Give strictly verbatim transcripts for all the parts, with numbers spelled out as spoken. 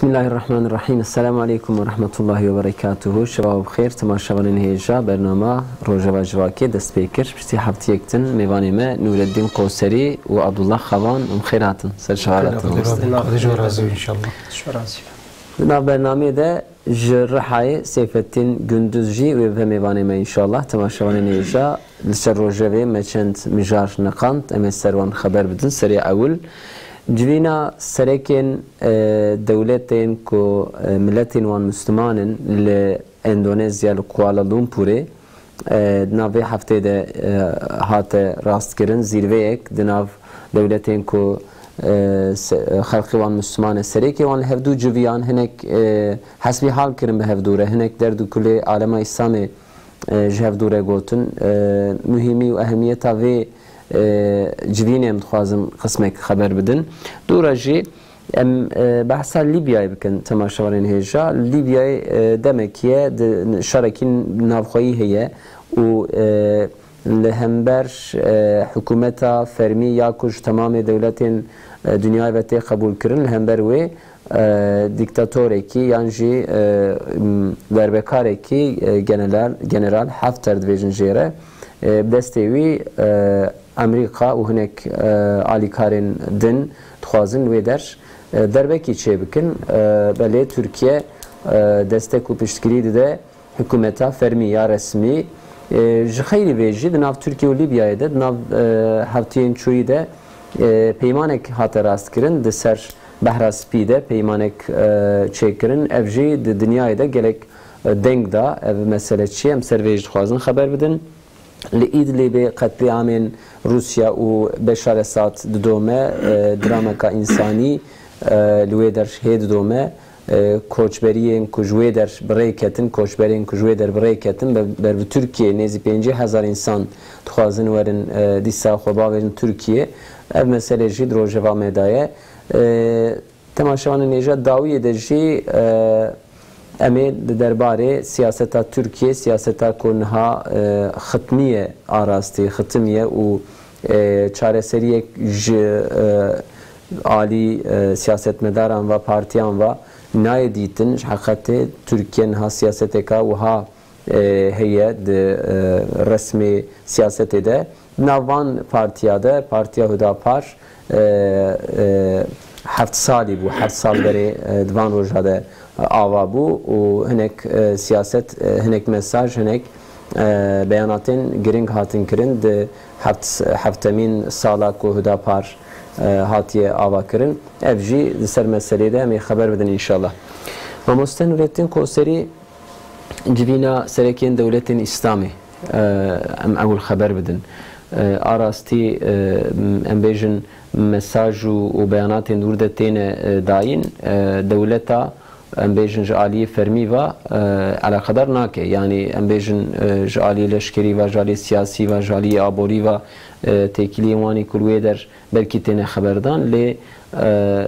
Bismillahirrahmanirrahim. Esselamu aleykum ve rahmetullahi ve berekatuhu. Şeva bi xêr, temaşevanên hêja bernama Rojava Civakê dest pê kir. Piştî heftiyek din mêvanê me Nûreddîn Qoserî û Abdullah Xavan, em xêr hatin. Ser şeva hatin. Xêr hatin. Xwedê ji we razî be inşallah. Ji we razî be. Di nav bernameyê de ji Rihayê Seyfettîn Gunduz jî wê bibe mêvanê me înşallah. Temaşevanên hêja, li ser rojevê me çend mijar neqand, em ê ser wan xeber bidin. Serê ewil, civîna serekên, e, dewletên ku, e, miletên wan Misliman in li Endonezya, li Kuala Lumpurê, e, di nav vê heftê de, e, hate rastkirin zîrveyek di nav dewletên ku, e, se-, xelkê wan Misliman e. Serêkê wan li hevdû civiyan hinek, e, hesbîhal kirin bi hevdû re, hinek derd û kulê alema Îslamê, e, ji hevdû re gotin. E, muhîmî û ehemiyeta vê, e, civînê em dixwazim qismek xeber bidin. Dû re jî em, e, behsa Lîbyayê bikin, temaşevanên hêja. Lîbyayê, e, demekî ye, di, şerekî navxweyî heye û, e, li hember, e, hikûmeta fermî ya ku ji temamê dewletên, e, dinyayê ve tê qebûlkirin, li hember wê, e, dîktatorekî yan jî, e, m, darbekarekî, e, general, General Hafter dibêjin jê re, e, bi destê wî, e, Amerîka û hinek, e, alîkarên din dixwazin li wê der, e, derbekî çêbikin. E, belê Tirkiye, e, destek û piştgirî dide hikûmeta fermî ya resmî. E, ji xeyrî vê jî di nav Tirkiye û Lîbyayê de, di nav, e, heftiyên çûyî de, e, peymanek hate rastkirin di ser Behra Spî de peymanek, e, çêkirin. Ev jî di dinyayê de gelek, e, deng da. Ev mesele çi ye? Em ser vê jî dixwazin xeber bidin. Li Îdlibê qetlîamên Rûsya û Beşar Esad didome, e, drameka însanî, e, li wê der hê didome. E, koçberiyên ku ji wê der bi rê ketin, koçberên ku ji wê der bi rê ketin, be-, ber bi Tirkiyê nêzî pêncî hezar însan dixwazin werin, e, dîsa xwe bavêjin Tirkiyê. Ev mesele jî di rojeva me de ye. E, Temaşevanên hêja, dawiyê de jî, e, em ê di derbarê siyaseta Tirkiyê, siyaseta ku niha, e, xitmiye arastî, xitimiye û, e, çareseriyek ji, e, alî, e, siyasetmedaran ve, partiyan ve nayê dîtin. Ji heqetê Tirkiye niha siyaseteka wiha e, heye di, e, resmê siyasetê de. Di nav van partiya de, Partiya Hudapar, e, e, heft salî bû, heft sal berê, e, di van roja de, e, ava bû û hinek, e, siyaset, e, hinek mesaj, hinek, e, beyanatên giring hatin kirin di heft, heftemîn sala ku Hudapar, e, hatiye ava kirin. Ev jî di ser meselê de em ê xeber bidin înşallah. Mamoste Nurettin Koserî, civîna serekên dewletên Îslamê, e, em ewil xeber bidin. E, a rastî, e, em bêjin mesaj û, û beyanatên di wir de têne, e, dayîn, e, dewleta, em bêjin ji aliyê fermî ve, e, eleqedar nake. Yanî em bêjin, e, ji aliyê leşkerî ve, ji aliyê siyasî ve, ji aliyê aborî ve, e, têkiliyên wan ê ku li wê der belkî têne xeberdan, lê, e,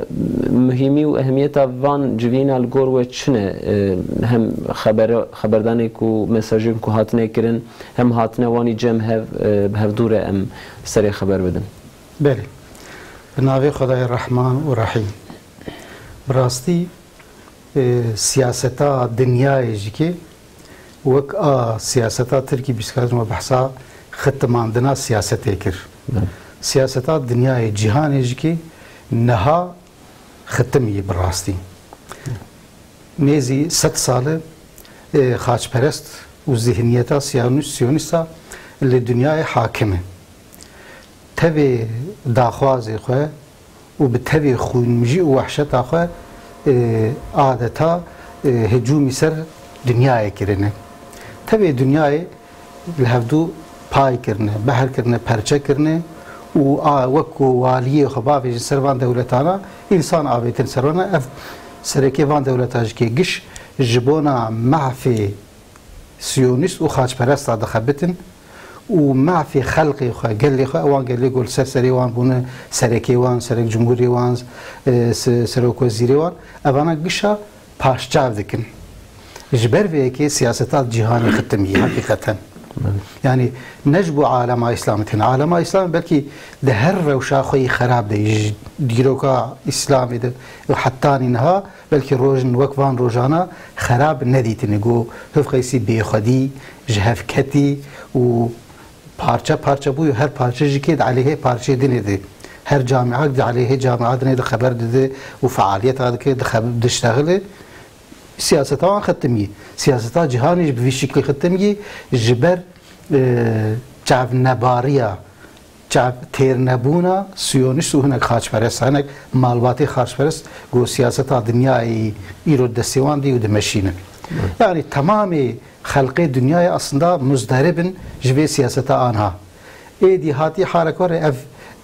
muhîmî û ehemiyeta van civîna li gor we çi ne? E, hem xebere-, xeberdanê ku mesajên ku hatine kirin, hem hatine wanî cem hev, e, bi hevdû re em serê xeber bidin. Belê. Bi navê Xwedayê Rehman û Rehîm. Bi rastî, e, siyaseta dinyayê jî kê wek a siyaseta Tirkî bîst û çar me behsa xitimandina siyasetê kir. Belê. Siyaseta dinyayê, cîhanê jî kê niha xitim yî bi rastî. Nêzî sed sal e, e, xaçperest û zihniyeta siyonîst, siyonîsta li dinyayê hakim e. Tevê daxwazê xwe û bi tevê xwînmijî û wehşeta xwe, e, adeta, e, hicûmî ser dinyayê kirine. Tevê dinyayê li hevdû pay kirine, behr kirine, perçe kirine û a, wek ku waliyê xwe bavêjin ser van dewletana, însan avêtin ser wana. Ev serekê van dewleta jî kê giş ji bona mafê siyonîst û xaçperesta dixebitin û mafê xelkê xwe, gelê xwe, ewan gelê ku li ser serê wan bûne, serekê wan, serek cumhurê wan, e, se-, serokwezîrê wan, evana gişa paşçav dikin. Ji ber vê yekê siyaseta cîhanê xitim yî, heqîqeten. Yani ne ji bo alema Îslamê têne. Alema Îslamê belkî di her rewşa xwe yî xerab de yî, ji dîroka Îslamê de û hetanî niha belkî rojin wek van rojana xerab nedîtine. Ku hiv qeysî bêxwedî, ji hev ketî û parçe parçe bû û her parçe jî kê di aleyhê parçeyê dinê de. Her camia di aleyhê camia dinê de xeber dide û fealiyeta dike, di xeb-, diştexile. Siyaseta wan xitim yî. Siyaseta cîhanê jî bi vî şiklî xitim yî. Ji ber, e, çavnebariya, çav têrnebûna siyonîst û hinek xaçperest, hinek malbatê xaçperest ku siyaseta dinyayê îro destê wan dî û dimeşînin. Yani temamê xelqê dinyayê aslında muzdarib in ji vê siyaseta anha. Êdî hatî halek were ev,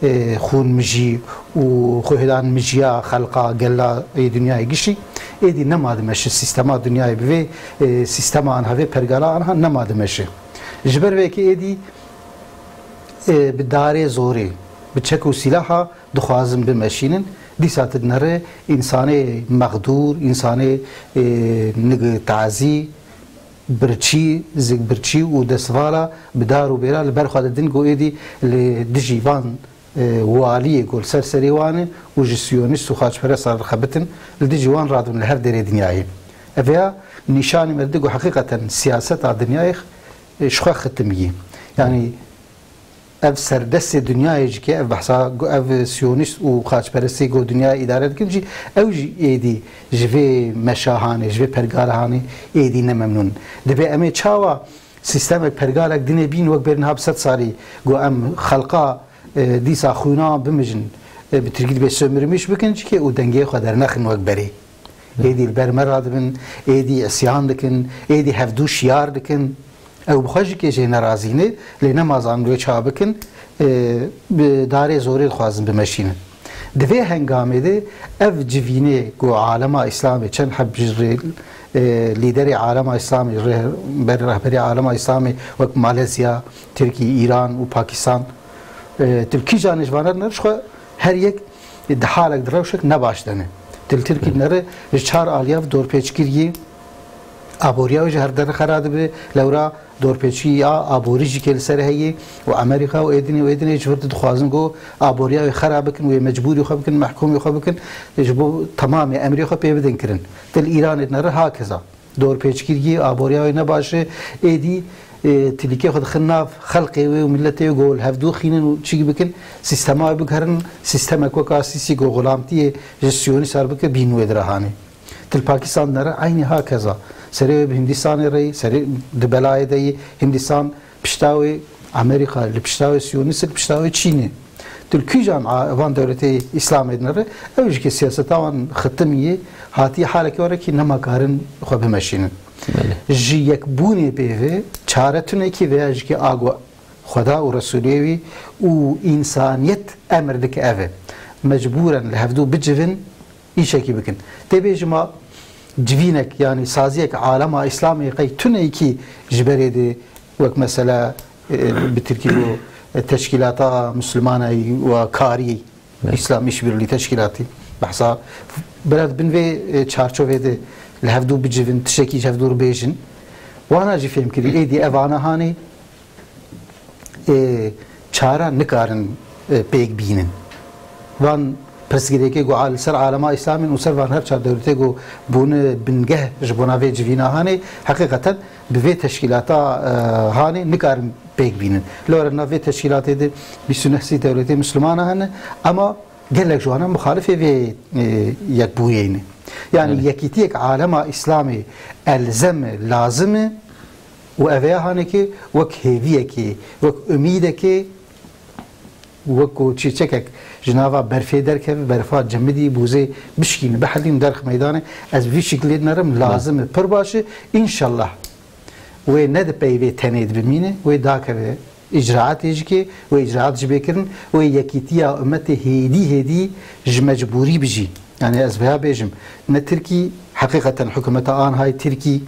e, xûn mijî û xwehdan mijiya xelqa gela ê dinyayê gişî êdî nema dimeşi. Sîstema dinyayê bi vê, e, sîstema anha, vê pergala anha nema dimeşi. Ji ber vê yekê êdî, e, bi darê zorê, bi çek û sîlaha dixwazin bimeşînin. Dîsa tu dinere însanê mexdûr, însanê, e, nig tazî, birçî, zikbirçî û destvala bi dar û bêra li ber xwe didin ku êdî li dijî van, e, waliyê ku li ser serê wan e û ji siyonîst û xaçperest re dixebitin, li dijî wan radibin li her derê dinyayê. Ev ya nîşanî me dide ku heqîqeten siyaseta dinyayê, e, ji xwe xitim yî. Yani ev serdestê dinyayê jî ke ev behsa gu-, ev siyonîst û xaçperestê ku dinyayê îdare dikin jî, ew jî êdî ji vê meşa hanê, ji vê pergala hanê êdî ne memnûn. Dibê em ê çawa sîstemek, pergalek dinê bîn wek bêrniha bi sed salî ku em xelqa, e, dîsa xwîna wan bimijin, e, bi tirkî dibê sömürmüş bikin jî ke û dengê xwe dernexin wek berê. Êdî li ber me radibin, êdî isyan dikin, êdî hevdû şiyar dikin. Ew bi xwe jî kê jê nerazî ne, lê nema zanin wê çawa bikin, e, bi darê zorê dixwazin bimeşînin. Di vê hengamê de ev civînê ku alema Îslamê çend heb ji rê, e, lîderê alema Îslamê, rêhber, rehberê alema Îslamê wek Malezya, Tirkî, Îran û Pakistan, e, tu li kîjan ji vane dinere ji xwe her yek di halek, di rewşek ne baş de ne. Tu li Tirkî dinere ji çar aliya dorpêçkiriyê, aboriya wê ji her derê xera dibe, lewra dorpêçiya aborî jî kê li ser heye û Amerîka û êdinê û êdinê ji vir dixwazin ku aboriya wê xera bikin, wê mecbûrî xwe bikin, mehkûmî xwe bikin, ji bo temamê emrê xwe pê bidin kirin. Tu li Îranê dinere hakeza. Dorpêçkiriyê, aboriya wê ne baş e, êdî, e, tilîkê xwe dixin nav xelqê wê û miletê wê ku li hevdû xînin û çîk bikin, sîstema wê bigerin, sîstemek weka Sîsî ku xulamtiyê ji siyonîst re bike, bîn wê dire hanê. Tu li Pakistan dinere eynî ha keza. Serê wê bi Hindistanê re yî, serê di belayê de yî, Hindistan pişta wê, Amerîka li pişta wê, siyonîst li pişta wê, Çînê. Tu li kîjan a-, van dewletê Îslamê dinere, ew jî ke siyaseta wan xitim yê, hatiye halekê were kî nema karin xwe bimeşînin. Belê. Ji yekbûnê pê ve çare tune kî veya jî kî a ku Xweda û Resûlê wî û însaniyet emir dike ev e. Mecbûren li hevdû bicivin, îşekî bikin. Tê bêjima civînek, yanî saziyek alema Îslamê qey tune kî ji berê de wek mesela, e, bi tirkî got, e, teşkîlata Mislimana wa karî, Evet. Îslam Îşbirliği Teşkîlatî. Behsa bira di bin vê, e, çarçovê de li hevdû bicivin, tiştekî ji hevdû re bêjin. Wana jî fêhm kirî. Êdî evana hanê, e, çara nikarin, e, pêk bînin. Van pirsgirêkê ku a-, li ser alema Îslamê û ser van her çar dewletê ku bûne bingeh ji bona vê civîna hanê, heqîqeten bi vê teşkîlata, e, hanê nikarin pêk bînin. Lewre nav vê teşkîlatê de bîst û neh sî dewletê Mislimana hene, ema gelek ji wana muxalifê vê, e, yekbûyê ne. Yani Evet. yekîtiyek alema Îslamê elzem e, lazim e û ev ya hanekê wek hêviyekê, wek umîdekê, wek ku çîçekek ji nava berfê derkeve, berfa cemidî, bûzê bişkîne, bihelîn derx meydanê, ez vî şiklê dinerim, lazim e, pir baş e. Înşallah wê ne di pey vê tenê de bimîne, wê dakeve îcraatê jî kê, wê îcraat jî bê kirin, wê yekîtiya ummetê hêdî hêdî ji mecbûrî bijî. Yani ez vêya bêjim, ne tirkî, heqîqeten hikûmeta anhayê tirkî,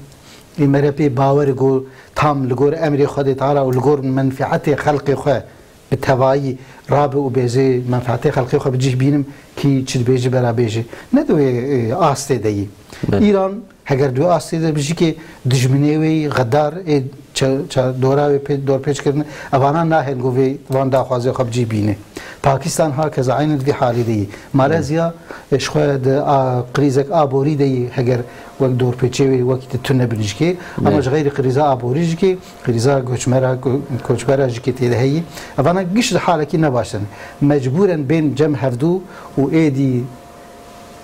ê M R P bawer e ku tam li gor emrê Xwedê Teala û li gor menfeetê xelkê xwe bi tevayî rabe û bêje, menfeetê xelkê xwe bi cih bînim, kî çi dibêje bera bêje. Ne di wê, e, astê de yî. Belê. Îran Heger di wê astê de bi jikê dijminê wê yî, xedar ê ça-, ça-, dora wê pê-, dorpêç kirine, evana nahên ku vê van daxwazê xwe bi cî bîne. Pakistan hakeza eynen di vî halê de yî. Malezya, e, ji xwe di a, krîzek aborî de yî, heger wek dorpêçê wê wekî di tune bin jikê, ama Belê. ji xeyrî krîza aborî jikê, krîza göçmera, ko-, koçbera jikê tê de heyî. Evana giş di halekî ne baş de ne. Mecbûren bên cem hevdû û êdî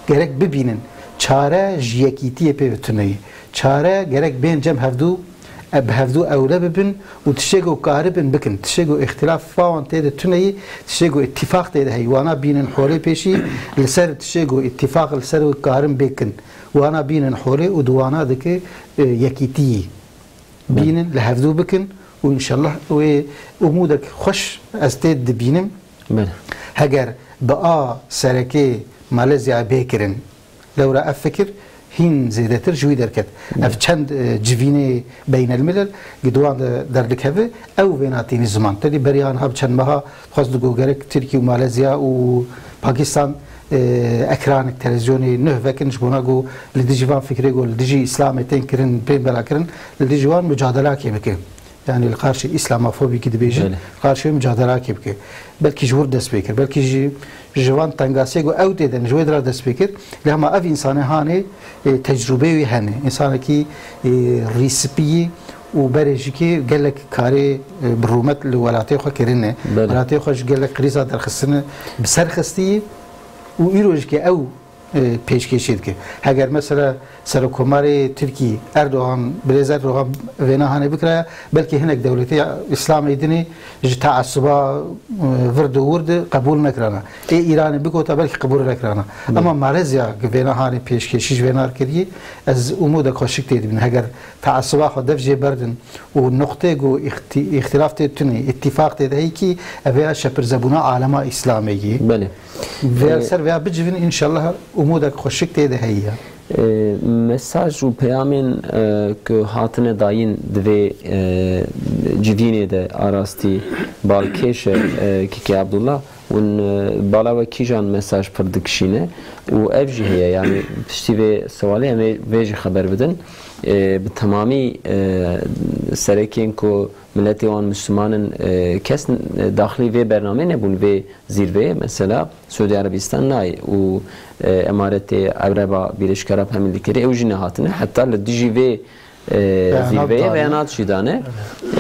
gerek bibînin. Çare ji yekîtiyê pê ve tune ye. Çare gerek bên cem hevdû, e, bi hevdû ewle bibin û tiştê ku karibin bikin. Tiştê ku îxtilafa wan tê de tune ye, tiştê ku îtîfaq tê de heyî. Wana bînin holê pêşî, li ser tiştê ku îtîfaq li ser wê karin bê kin. Wana bînin holê û di wana dike, e, yekîtiyî. Belê. Bînin, li hevdû bikin û înşellah wê umûdek xweş ez tê dibînim. Belê. Heger bi a serekê Malezyayê bê kirin, lewra ev fikir hîn zêdetir ji wî derket. Belê. Ev çend, e, civînê beynelmilel gi di wan de derdikeve, ew vêna tînî ziman. Tedî beriya niha bi çend meha dixwest digo gerek Tirkî û Malezya û Pakistan, e, ekranek televîzyonê nuh vekin ji bona ku li dijî van fikrê ku li dijî Îslamê tên kirin, bên bela kirin, li dijî wan mucadelakê bike. Yani li karşî Îslamofobî ki dibêjin, Belê. li karşî wê mucadelakê bike. Belkî ji wir dest pê kir, belkî ji, ji van tengasê ku ew tê de ne, ji wê dira dest pê kir. Lê hema ev însanê hanê, e, tecrûbê wî hene. Însanekî, e, rîspî yî û berê jî ki gelek karê, e, bi rûmet li welatê xwe kirine. Belê. Welatê xwe ji gelek krîza derxistine bi ser xistî yî û îro jî ki ew, e, pêşkêşî dike. Heger mesela Serokkomarê Tirkî Erdogan, Birêz Erdogan vêna hanê bikiraya, belkî hinek dewletê Îslamê dinê ji teasuba, e, vir di wir de qebûl nekirana. Ê Îranê bigota belkî qebûl nekirana. Belê. Ama Malezya ki vêna hanê pêşkêşî ji vê nar kiriye, ez umûdek xweşik tê dibînim. Heger teasuba xwe dev jê berdin û noqtê ku îxtî-, îxtilaf tê tune, îtîfaq tê de heyî kî, ev ya şepirzebûna alema Îslamê yî. Belê. Vêya Ee, ser vêya bicivin, înşallah umûdek xweşik tê de heye. Ee, mesaj û peyamên, e, ku hatine dayîn di vê, e, civînê de arastî balkêş e, e, Kikê Abdullah, hûn, e, bala we kîjan mesaj pir dikişîne û ev jî heye, yani piştî vê sewalê em ê vê jî xeber bidin. E, bi temamî, e, serekên ku miletê wan Misliman in, e, kes, e, daxilî vê bernameyê nebûn, vê zîrveyê, mesela Suudi Arabistan nayê û, e, Emaretê Ereba Birleşik Arap Emirlikleri ew jî nehatine. Heta li dijî vê, e, Beyanat zîrveyê dane. beyanat jî dane.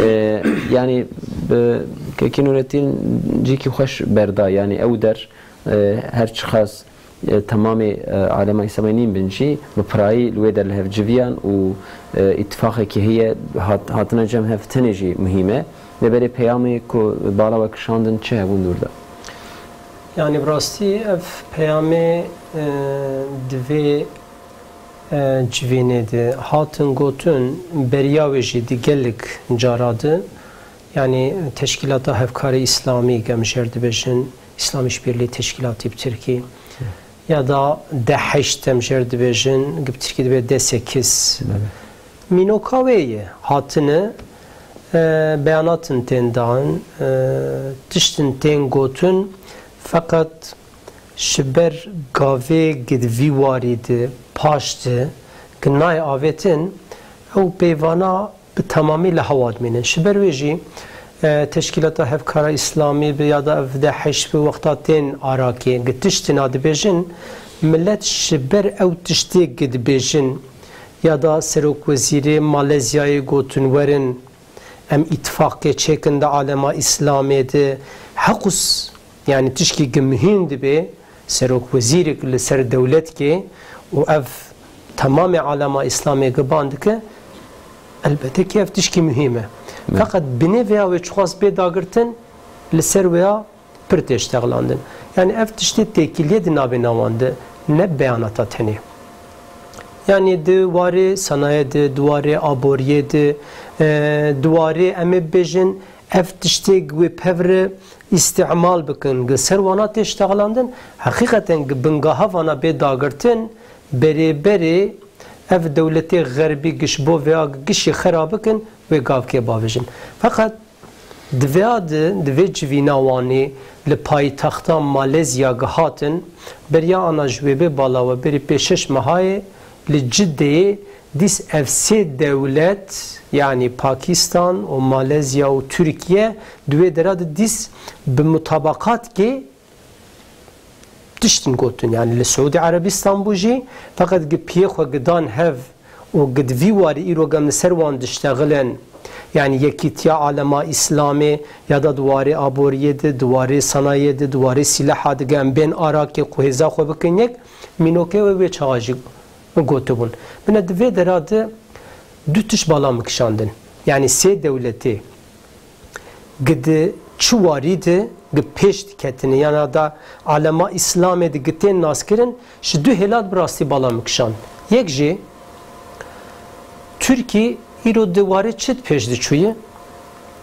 E, yani bi Kekî Nurettin cîkî xweş berda, yani ew der, e, her çiqas e, temamê, e, alema Îslamê nîn bin jî, bi pirayî li wê der li hev civiyan û, e, îtifaqekî heye, hat-, hatina cem hev tenê jî muhîm e. Lê berê peyamê ku bala we kişandin çi hebûn dûr de? Yani bi rastî ev peyamê, e, di vê, e, civînê de hatin gotin, beriya wê jî di gelek cara de, yani Teşkilata Hevkarê Îslamî, em jêr dibêjin, Îslam İşbirliği Teşkilatı bi Tirkî, ya da D heşt em jêr dibêjin, bi tirkî dibe D sekiz. Belê. Mînoka wê ye, hatine, e, beyanatin tên dan, e, tiştin tên gotin, feqet ji ber gavê gi di vî warî de, paş de, gi nayê avêtin, ew peyvana bi temamî li hewa dimînin. Ji ber wê jî, e, Teşkîlata Hevkara Îslamî bi ya da ev D heşt bi wexta tên arakê, gi tiştina dibêjin, milet ji ber ew tiştê gi dibêjin ya da Serokwezîrê Malezyayê gotin werin em îtifaqê çêkin di alema Îslamê de, heqûs, yani tişkî gi muhîm dibe, Serokwezîrek li ser dewletkê û ev temamê alema Îslamê giban dike, elbette ki ev tişkî muhîm e. Evet. Feqet binê vêya wê çiqas bê dagirtin, li ser wêya pir tê ştexlandin. Yani ev tiştê têkiliyê di navê nawan de, ne beyanata tenê. Yani di warê sanayê de, di warê aboriyê de, e, di warê em ê bibêjin, ev tiştê wê pevre îstîmal bikin, gi ser wana tê ştexlandin, heqîqeten gi bingaha vana bê dagirtin, berê berê ev dewletê xerbî giş bo veya gişî xera bikin, wê gavkê bavêjin. Feqet di veya di, di vê civîna wanî li paytexta Malezya gihatin, beriya ana ji wê bê bala we berî pê şeş mehayê li Ciddeyê dîs ev sê dewlet, yanî Pakistan û Malezya û Tirkiye, di wê dera de dîs bi mutabaqatkê tiştin gotin. Yanî li Siûdî Erebistan bû jî, feqet gi piyê xwe gidan hev û gi di vî warî îro gem li ser wan diştexilin. Yanî yekîtiya alema Îslamê ya da di warê aboriyê de, di warê sanayiyê de, di warê sîleha de gem bên arakê ku hêza xwe bikin yek, mînokê wê wê çawa jî gotibûn. Bine di vê dera de du tişt bala min kişandin. Yanî sê dewletê gi di çi warî de gi pêş diketine, yana da alema Îslamê de gi tên naskirin, ji du hêlat bi rastî bala min kişand. Yek jî Tirkî îro di warê çi di pêş de çûye?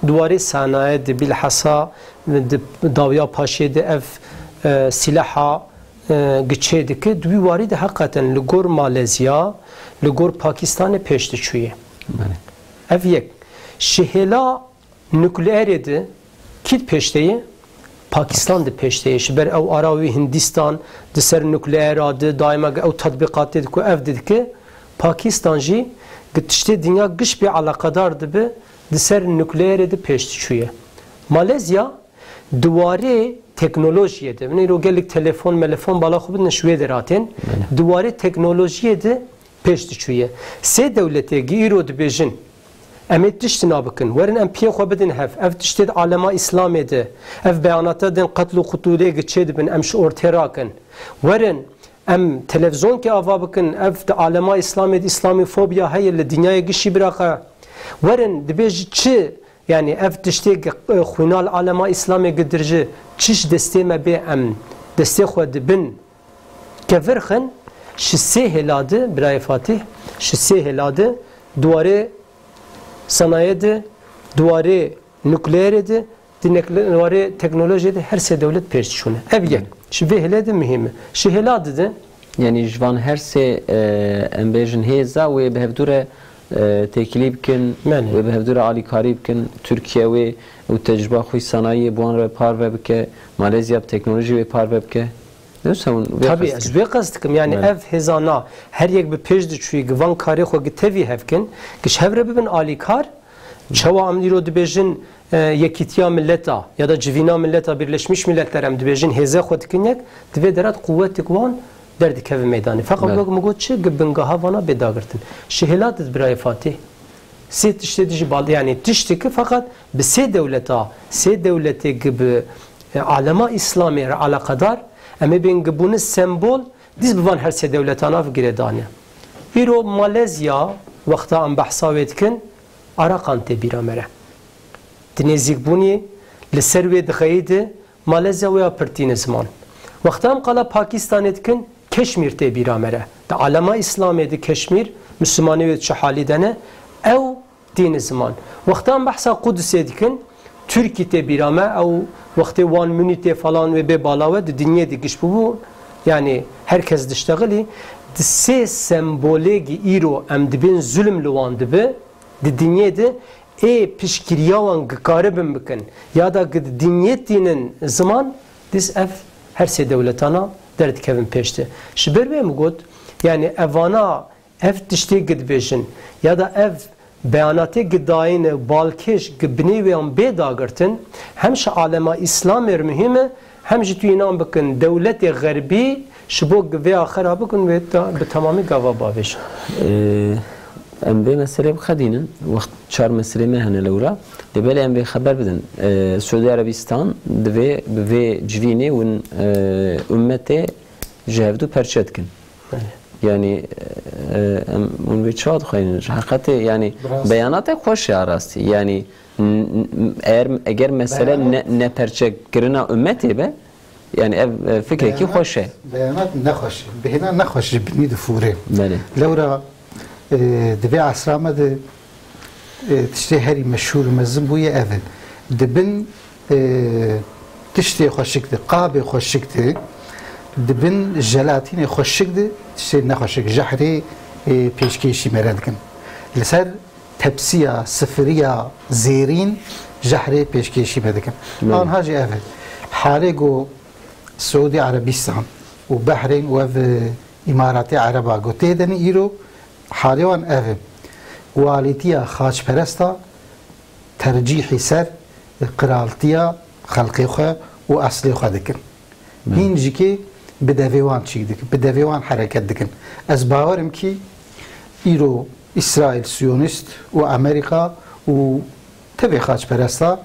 Di warê sanaye de, bilhassa di dawiya paşê de ev, e, sîleha, e, gi çê dike, di wî warî de heqeten li gor Malezya, li gor Pakistanê pêş de çûye. Belê. Ev yek. Ji hêla nukleerê de kî di pêş de ye? Pakistan di pêş de ye. Ji ber ew ara wî Hindistan di ser nukleera de daîma ew tetbîqatê di ku ev didike, Pakistan jî gi tiştê dinya giş pê eleqedar dibe, di ser nukleerê de pêş diçûye. Malezya di warê teknolojiyê de, min îro gelek telefon, melefon bala xwe bidin ji wê deratên, Belê. di warê teknolojiyê de pêş diçûye. Sê dewletê gi îro dibêjin, em ê tiştina bikin, werin em piyê xwe bidin hev, ev tiştê di alema Îslamê de, ev beyanata din qetl û qutûlê gi çê dibin, em ji ortê rakin. Werin em televizyonkê ava bikin, ev di alema Îslamê de Îslamîfobiya heye, li dinyayê gişî biraxe. Werin dibêj çi, yanî ev tiştê gi, e, xwîna li alema Îslamê gi dirji, çi ji destê me bê em destê xwe di bin kevir xin, ji sê hêla de, birayê Fatîh, ji sê hêla de, di warê sanayê de, di warê nukleerê de, di nekle-, warê teknolojiyê de her sê dewlet pêş diçûne. Ev yek. Ji vê hêlê de muhîm e. Ji hêla di de, Yanî ji van her sê, e, em bêjin hêza wê bi hevdû re, e, têkilî bikin, Belê. wê bi hevdû re alîkarî bikin. Tirkiye wê û tecrûba xwe sanayiyê bi wan re parve bike, Malezya bi teknolojî wê parve bike. Ne wisa hûn vê Tabii, qest ez dikin? vê qest dikim. Yani Belê. ev hêzana her yek bi pêş diçûyî gi van karê xwe gi tevî hev kin, gi ji hev re bibin alîkar, çawa em îro dibêjin, e, Yekîtiya Milleta ya da Civîna Milleta, Birleşmiş Milletler em dibêjin, hêzê xwe dikin yek, di vê derat quwetik wan derdikeve meydanê. Feqet Belê. wek min got çi, gi bingeha vana bê dagirtin. Ji hêla di birayê Fatîh. Sê tiştê dijî bal, yani tiştê ki feqet bi sê dewleta, sê dewletê ki bi, e, alema Îslamê re eleqedar, em ê bên ki bûne sembol, dîs bi van her sê dewletan a girêdane. Îro Malezya, wexta em behsa wê dikin, Arakan tê bîra me re. Di nêzîkbûnê li ser wê dixeyî di Malezya wê ya pirtîne ziman. Wexta em qala Pakistanê dikin, Keşmîr tê bîra me re. Di alema Îslamê di Keşmîr, Mislimanê wê di çi halî de ne, ew tîne ziman. Wexta em behsa Qudusê dikin, Tirkî tê bîra me, ew wextê wan Munî tê falan wê bê bala we, di dinyê de giş bûbû, yani her kes diştexilî, di sê sembolê gi îro em dibên zulm li wan dibi, di dinyê de ê piştgiriya wan gi karibin bikin ya da gi di dinyê tînin ziman, dîs ev her sê dewletana derdikevin pêş de. Ji ber wê min got, yani evana ev tiştê gi dibêjin ya da ev beyanatê gi dayine balkêş gi binê wê an bê dagirtin, hem ji alema Îslamê re muhîm e, hem jî tu înan bikin dewletê xerbî ji bo gi vê axera bikin wê ta, bi temamî gava bavêjin. Ee, em vê meselê bixedînin, wext çar meselê me hene lewra. Lê belê em vê xeber bidin. Ee, Suudi Arabistan divê bi vê civînê win, e, ummetê ji hevdu perçe dikin. Belê. Yani, e, em hûn vê çawa dixweynin? Ji heqetê, yani, Bi rastî. beyanatê xweş e a rastî. Yani, n-, n-, eğer, eger mesele Beyanat. ne, ne perçekirina ummetê be, yani ev, e, fikrekî Beyanat, xweş e. beyanat nexweş e. Bêhna nexweş ji binî difûre. Belê. Lewra, e, di vê esra me de, e, tiştê herî meşhûr û mezin bûye ev in. Di bin, e, tiştê xweşik de, qabê xweşik de, di bin jelatînê xweşik de tiştê nexweşik, jehrê, e, pêşkêşî me re dikin. Li ser tepsiya, sifiriya zêrîn jehrê pêşkêşî me dikin. Belê. Anha jî ev e. Halê ku Siûdî Erebistan û Behreyn û ev, e, Îmaratê Ereba ku tê de ne îro halê wan ev e. Walîtiya xaçperesta tercîhî ser qiraltiya xelqê xwe û eslê xwe dikin. Hîn jî kê bi devê wan çîk dikin, bi devê wan hereket dikin. Ez bawer im kî îro Îsraîl, Siyonîst û Amerîka û tevê xaçperesta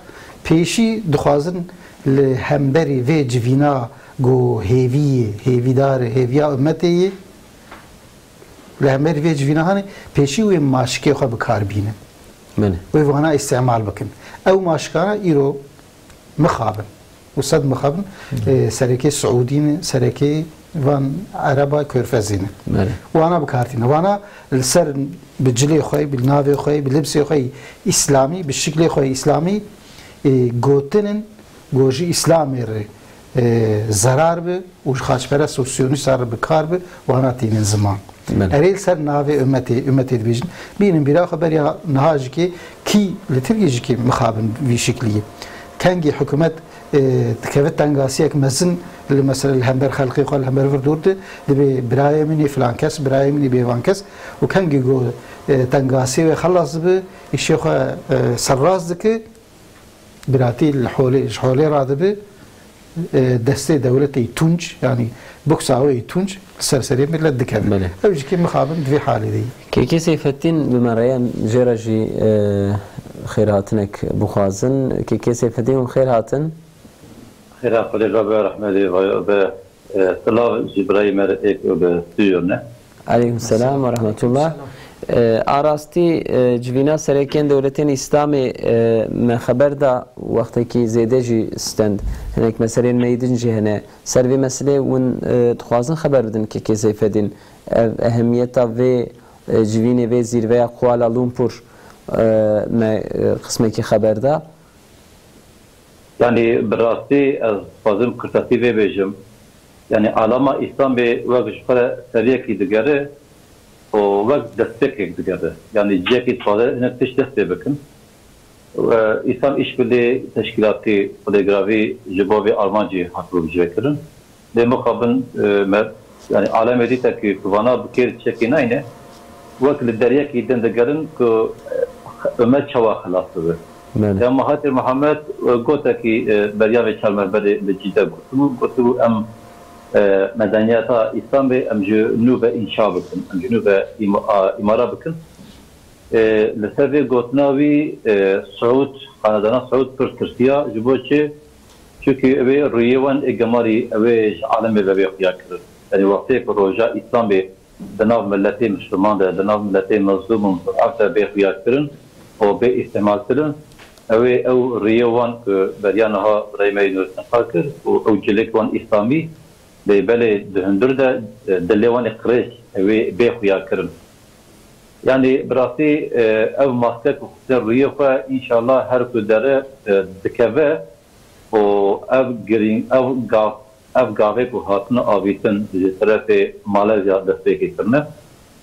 pêşî dixwazin li hemberî vê civîna ku hêvî ye, hêvîdar e, hêviya ummetê ye, li hemberî vê civîna hanê pêşî wê maşikê xwe bi kar bînin. Belê. Wê vana îstîmal bikin. Ew maşikana îro mixabin. Û sed mixabin, e, serekê Siûdî ne, serekê van Ereba Körfezî ne. Belê. Wana bi kar tîne. Vana li ser bi cilê xwe, bi navê xwe, bi libsê xwe îslamî, bi şiklê xwe îslamî, e, gotinin, go ji îslamê re, e, zerar bi û ji xaçperest û siyonîsta re bi kar bi, wana tînin ziman. Belê. Erê li ser navê ummetê, ummetê dibêjin. Bînin bîra xwe beriya niha jikê kî li Tirkiyê jikê mixabin vî şiklî ye. Kengî hikûmet, e, dikeve tengasiyek mezin li mesela li hember xelkê xwe, li hember vir dûr de dibê birayê min ê filan kes, birayê min ê bêvan kes û kengî go, e, tengasiyê wê xelas dibe, îşê xwe, e, serrast dike, biratî li holê, ji holê radibe, e, destê dewletê tunc, yanî boksa wê tunc li ser serê millet dikeve. Belê. Ew jî kê mixabin di vê halê de ye. Kêkê Seyfeddîn bi me re ye, em jê re jî, e, xêrhatinek bixwazin. Kêkê Seyfeddîn, hûn xêr hatin. Xêra Xwedê re be, rehmetê ve be. E, silav ji birayê me re ê ku bi stûdyo ne. Aleykum selam ve rahmetullah. E, a rastî, e, civîna serekên dewletên Îslamê, e, me xeber da wextekî zêde jî stend. Hinek meselên me yê din jî hene. Ser vê meselê hûn, e, dixwazin xeber bidin kekê Seyfedîn. Ev ehemiyeta vê, e, civînê, vê zîrveya Kuala Lumpur, e, me, e, qismekî xeber da. Yanî bi rastî ez dixwazim kurtasî vê bêjim. Yanî alama Îslamê wek ji xwe re seriyekî digere û wek destekek digere. Yanî cihekî dixwaze hinek tişt dest pê bikin. Û, e, Îslam Îşbirlî Teşkîlatî Xwedê Giravî ji bo vê armancê hatibû bicihkirin. Lê mixabin, e, me, yanî alemê dîtekî ku vana bi kêr çekî nayne, wek li deriyekî din digerin ku, e, umet çawa xelas bibe. Belê. Ya Mahathir Mohamed, e, gotekî, e, beriya vê çar me berê li Cîde gotibû, gotibû em, e, medeniyeta Îslamê em ji nû ve înşa bikin, em ji nû ve îma-, a, îmara bikin. E, li ser vê gotina wî, e, Siûd, xanedana Siûd pir tirsiya, ji bo çi? Çunkî ew ê rûyê wan ê gemarî, ew ê ji alemê ve bê xuya kirin. Yanî wextê ku roja Îslamê di nav miletê Misliman de, di nav miletê mezlûm û musted'ef de bê xuya kirin û bê îstîmal kirin, ew ê ew rûyê wan ku beriya niha birayê me Nûrettin qal kir û ew cilêk wan Îslamî, lê belê di hundir de, e, dilê wan ê qirêj, ew ê bê xuya kirin. Yanî bi rastî, e, ev maske ku xiste rûyê xwe, înşallah her ku dere, e, dikeve û ev girîng, ev gav, ev gavê ku hatine avîtin ji terefê Malezya destpêkê kirine,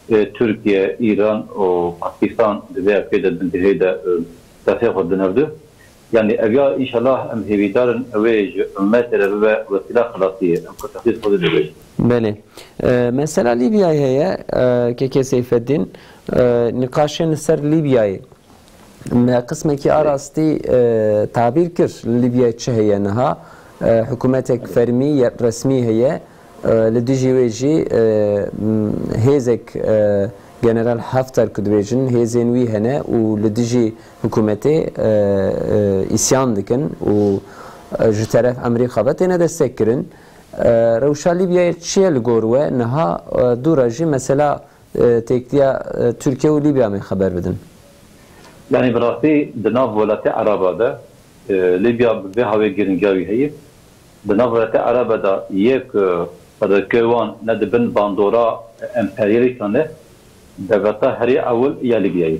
e, Tirkiye, Îran û Pakistan di vê yekê de bingehê de, e, destê xwe dinevdi. Yanî ev ya înşallah em hêvîdar in ew ê ji ummetê re bibe wesîla xelasiyê. Em kurtasî xwe dibêjin. Belê. E, mesela Lîbyayê heye, e, kekê Seyfeddîn, e, nîqaşên li ser Lîbyayê. Me qismekî a rastî, e, tabîr kir, li Lîbyayê çi heye niha? E, hikûmetek fermî ya resmî heye. E, li dijî wê jî, e, m, hêzek, e, General Haftar ku dibêjin, hêzên wî hene û li dijî hikûmetê, e, e, îsyan dikin û, e, ji teref Amerîka ve têne destekkirin. E, rewşa Lîbyayê çi ye li gor we? Niha, e, dû re jî mesela, e, têkiliya, e, Tirkiye û Lîbya me xeber bidin. Yanî bi rastî di nav welatê Ereba de, e, Lîbya bi vê hawê giringiya wî heye. Di nav welatê Ereba de yek, e, serokê wan ne di bin bandora emperyalîstan e, dewleta herî ewil ya Lîbyayê.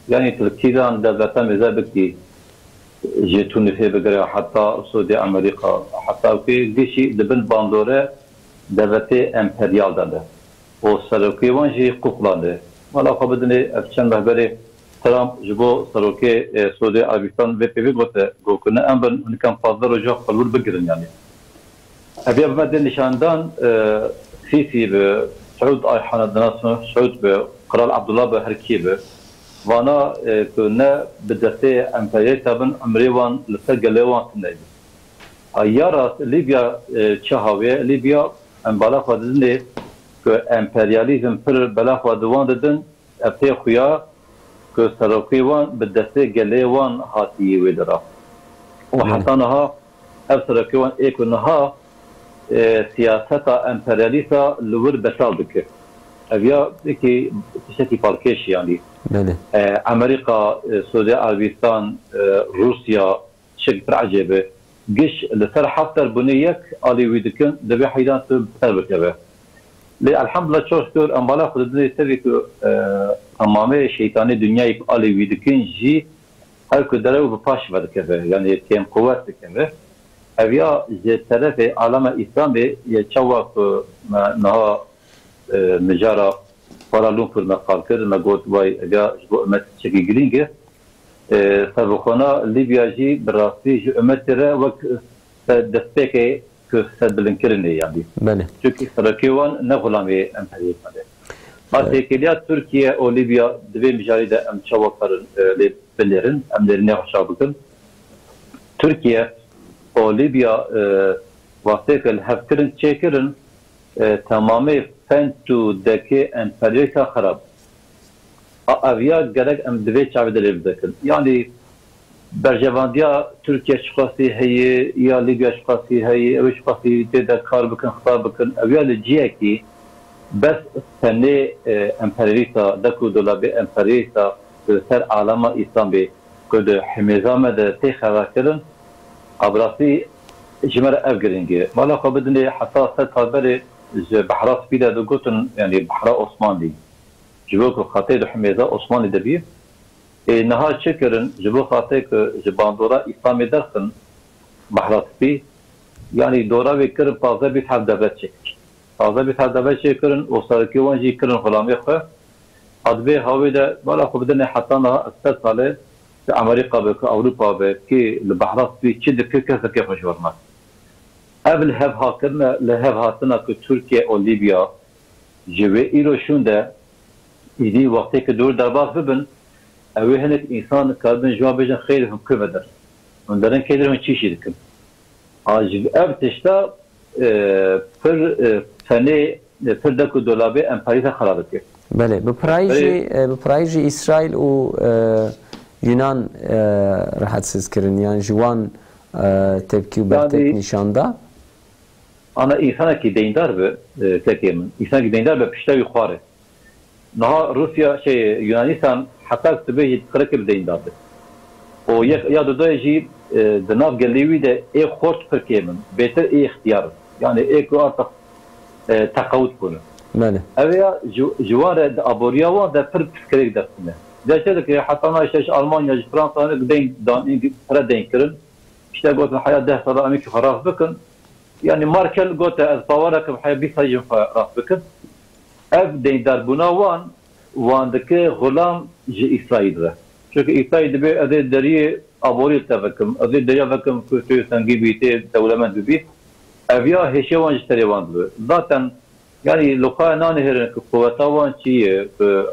Yanî tu kîjan dewleta mêze bikî, ji Tunîsê bigire heta Sûdê Amerîka, heta wekî gişî di bin bandore dewletê emperyal de ne. Û serokê wan jî qûqlan e. Mala xwe bidinê, ev çend meh berê Trump ji bo serokê, e, Sûdê Erebistan vê pêvê gote, got ku ne em bin, hinek em pazdeh roja xwe li wir bigirin yanî. Ev ya bi me dê nîşandan, e, Sîsî bi Saûd Ayhana dinasin, Saûd bi, Kral Abdullah bi, her kî bi. Vana, e, ku ne bi destê emperyalîsta bin, emrê wan li ser gelê wan tune bî. A ya rast, Lîbya, e, çi hawê? Lîbya, em bala xwe didinê ku emperyalîzm pir bela xwe di wan didin, ev tê xuya ku serokê wan bi destê gelê wan hatiyî wê dira. Û Belê. heta niha ev serokê wan ê ku niha, e, siyaseta emperyalîsta li wir betal dike. Ev ya yekî tiştekî palkêş yanî. Belê. E, Amerîka, e, Suudi Erebistan, e, Rûsya, tiştekî pir ecêb e. Giş li ser Hafter bûne yek alî wî dikin, divê heyran tu bi ser bikeve. Lê elhamdulillah, çok şükür, em bala xwe didinê tevî ku, e, temamê şeytanê dinyayê bi alî wî dikin jî her ku dere û bi paş ve dikeve, yanî kêm quwet dikeve. Ev ya ji terefê alema Îslamê ye çawa ku me niha, e, mijara Kuala Lumpur me qal kir, me got, way, ev ya ji bo ummet çekî girîng e. E, serbixwena Lîbya jî bi rastî ji ummetê re wek ser destpêkê ku serbilindkirinê yanî. Belê. Çunkî serekê wan ne xulamê emperiyê ne. Ma Evet. têkiliya Tirkiye û Lîbya di vê mijarê de em çawa karin, e, lê binêrin, em nêrînê xwe çav bikin. Tirkiye û Lîbya, e, wextê ku li hev kirin çêkirin, e, temamê fent û dekê emperiyayîsa xerab. A, ev ya gerek em di vê çavê de lê bizekin. Yanî berjevandiya Tirkiye çiqasî heye, ya Lîbya çiqasî heye, ew ê çiqasî tê de kar bikin, xisa bikin. Ev ya li ciyekî bes tenê, e, emperyalîsta, dek û dolabê emperyalîsta li ser alema Îslamê ku di himêza me de tê xebakirin, a bi rastî ji me re ev girîng e. Mala xwe bidinê heta sed sal berê ji Behra Spî de digotin, yanî Behra Osmanlî. Ji bo ku xatê di himêza Osmanlî de bî, ê niha çi kirin? Ji bo xatê ku ji bandora Îslamê derxin Behra Spî, yanî dora wê kirin pazdeh bîst heft devlet çêkir. Pazdeh bîst heft devlet çêkirin û serokê wan jî kirin xulamê xwe. A di vê hawê de, bala xwe bidinê heta niha ev sed sal e, tu Amerîka be, ku Ewropa be, kê li Behra Spî çi dike, kes dike xwe ji wir me. Ev li hev hakirine, li hev hatina ku Tirkiye û Lîbya ji wê îro şûn de, îdî wextê ku dûr derbas bibin, ew ê hinek însan karibin ji wan bêjin, xêr hûn ku ve der. Hûn derin kê der, hûn çi jî dikin. A ji ev tişta, e, pir, e, tenê, e, pir dek û dolabê emperîta xera dike. Belê, bi pirayî Belê. jî, e, bi pirayî jî Îsraîl û, e, Yunan, e, rehetsiz kirin, yan ji wan, e, tepkî û Yani bertek nîşan da. Ana însanekî deyndar be, e, kekê min. Însanekî deyndar be pişta wî xwar e. Niha Rûsya, şey, Yunanistan heta ku tu bêjî qirikê bi deyndar be. Û yek ya dudayê jî, e, di nav gelê wî de ê xort pir kêm in. Bêtir ê îxtiyar in. Yani ê ku artık, e, teqewit bûne. Belê. Ev ya ji, ji wan re di aboriya wan de pir pirsgirêk destine. De çi dike, heta niha işte ji Almanya, ji Fransa hinek deyn dan, pire deyn kirin. İşte gotin, heya deh sala em ê xwe rast bikin. Yani Merkel gote, ez bawer nakim heya bîst sal jî xwe rast bikin. Ev deyndarbûna wan, wan dike xulam ji Îsraîl re. Çunke Îsraîl dibê ez ê deriyê aborî li te vekim, ez ê deriya vekim ku tu yê sengî bî, tê dewlemend bibî. Ev ya hêşê wan ji serê wan dibe. Zaten, yani, li xwe nanihêrin ku quweta wan çi ye, ku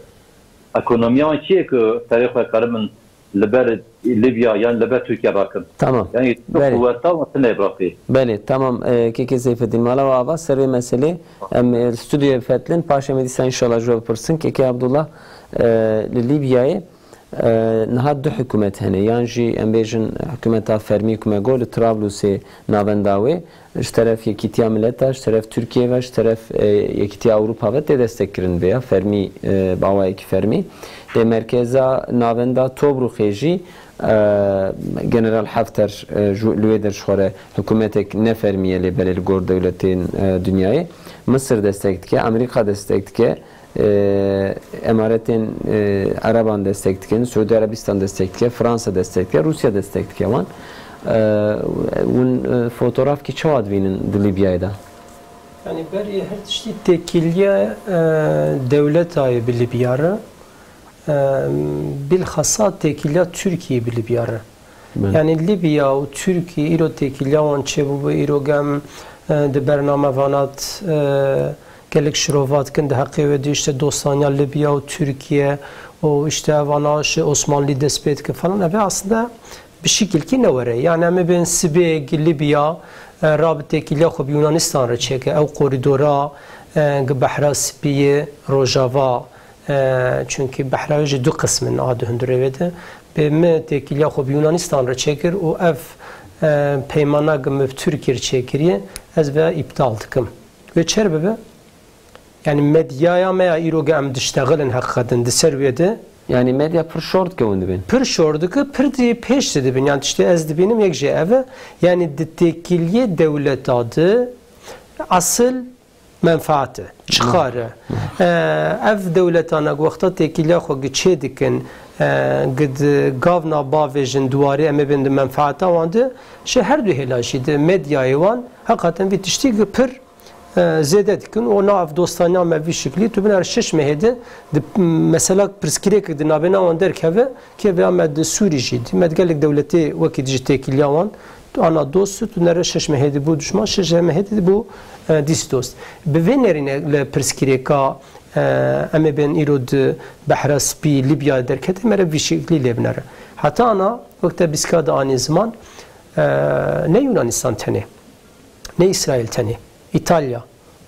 ekonomiya wan çi ye ku serê xwe karibin li ber Libya yan li ber Tirkiye rakin. Tamam. Yani tu Belê. quweta û tune bırakî. Belê, tamam. E, Kekê Seyfeddin, mala we ava, ser vê meselê em, e, li stûdyoyê fetlin, paşê me dîsa înşallah ji we bipirsin. Kekê Abdullah, e, li Libyayê, e, niha du hikûmet hene. Yan jî em bêjin hikûmeta fermî ku me got li Trablusê navenda wê. Ji teref Yekîtiya Mileta, ji teref Tirkiye ve, ji teref, e, Yekîtiya Ewropa ve tê destekkirin vê ya fermî, e, bi awayekî fermî. Lê merkeza navenda Tobrûxê jî, e, General Hafter, e, ji, li wê der ji xwe re hikûmetek nefermî ye, lê belê li gor dewletên, e, dinyayê. Misir destek dike, Amerîka destek dike. E, Emaretên, e, Ereban destek dikin, Suudi Erebistan destek dike, Fransa destek dike, Rûsya destek dike wan. E, hûn, e, fotoğrafkî çawa dibînin di Libyayê de? Yani berî her tiştî têkiliya, e, dewleta ye bi Libya re. E, bilxasa têkiliya Tirkiye bi Libya re. Belê. Yani Libya û Tirkiye îro têkiliya wan çêbûbû, îro gem, e, di bername vanat, e, gelek şirova dikin di heqê wê de, işte dostaniya Libya û Tirkiye û işte evana ji Osmanlî dest pê dikin falan. Ev aslında bi şekilkî ne were. Yani em ê bên sibê gi Libya, e, rabitê kiliya xwe bi Yunanistan re çêke. Ew korîdora, e, gi Behra Spî yê Rojava, e, çünkü Behra jî du qism in a di hundirê wê de. Bê mi têkiliya xwe bi Yunanistan re çêkir û ev, e, peymana gi mi bi Tirkiyê re çêkiriye, ez vê îptal dikim. Wê çer bibe? Yani medyaya me ya îro ge em diştexilin heqîqeten di ser wê de. Yani medya pir şor dike hûn dibin. Pir şor dike, pir di pêş de dibin. Yani tiştê ez dibînim yek jê ev e. Yani di têkiliyê dewleta de esil menfaat e, çixar e. E, ev dewletana ku wexta têkiliya xwe gi çê dikin, e, gi di gavna bavêjin di warê em ê bên di menfaata wan de, ji her du hêla jî di medyayê wan heqaten vî tiştî gi pir e, zêde dikin. Û nav dostaniya me vî şiklî, tu binêre şeş mehê de, di, mesela pirsgirêkek di navbêna wan derkeve, kê veya me di Sûrî jî dî, me di gelek dewletê wekî dijî têkiliya wan, tu ana dost, tu nere şeş mehê de bû duşman, şeş mehê de bû, e, dîs dost. Bi vê nerîne li pirsgirêka, e, em ê bên îro di Behra Spî, Libya derkete, me re vî şiklî lê binere. Heta ana wekte bîska de anî ziman, e, ne Yunanistan tenê, ne Îsraîl tenê, Îtalya,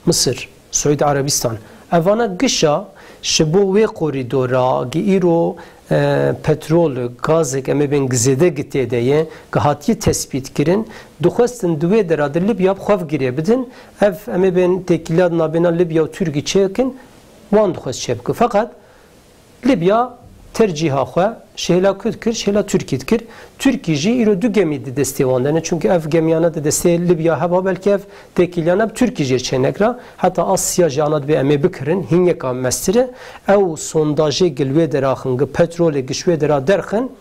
Misir, Siûdî Erebistan. Evana gişa ji bo wê korîdora gi îro, e, petrol, gazek em ê bên gi zêde gi tê de ye, gi hatiye tespît kirin, dixwestin di wê dera di Libya bi xwe ve girê bidin. Ev em ê bên têkiliya di navbêna Libya û Tirkî çêkin, wan dixwest çêbikin. Feqet Libya tercîha xwe ji hêla ku dikir, ji hêla Tirkî dikir. Tirkî jî îro du gemî di destê wan de ne. Çunke ev gemiyana di destê Libya heba, belkî ev têkiliyana bi Tirkî jê çênekira. Heta Asya jî ana dibê em ê bikirin, hîn yeka mestir e. Ew sondajê gi li wê dera xin, gi petrolê gi ji wê dera derxin,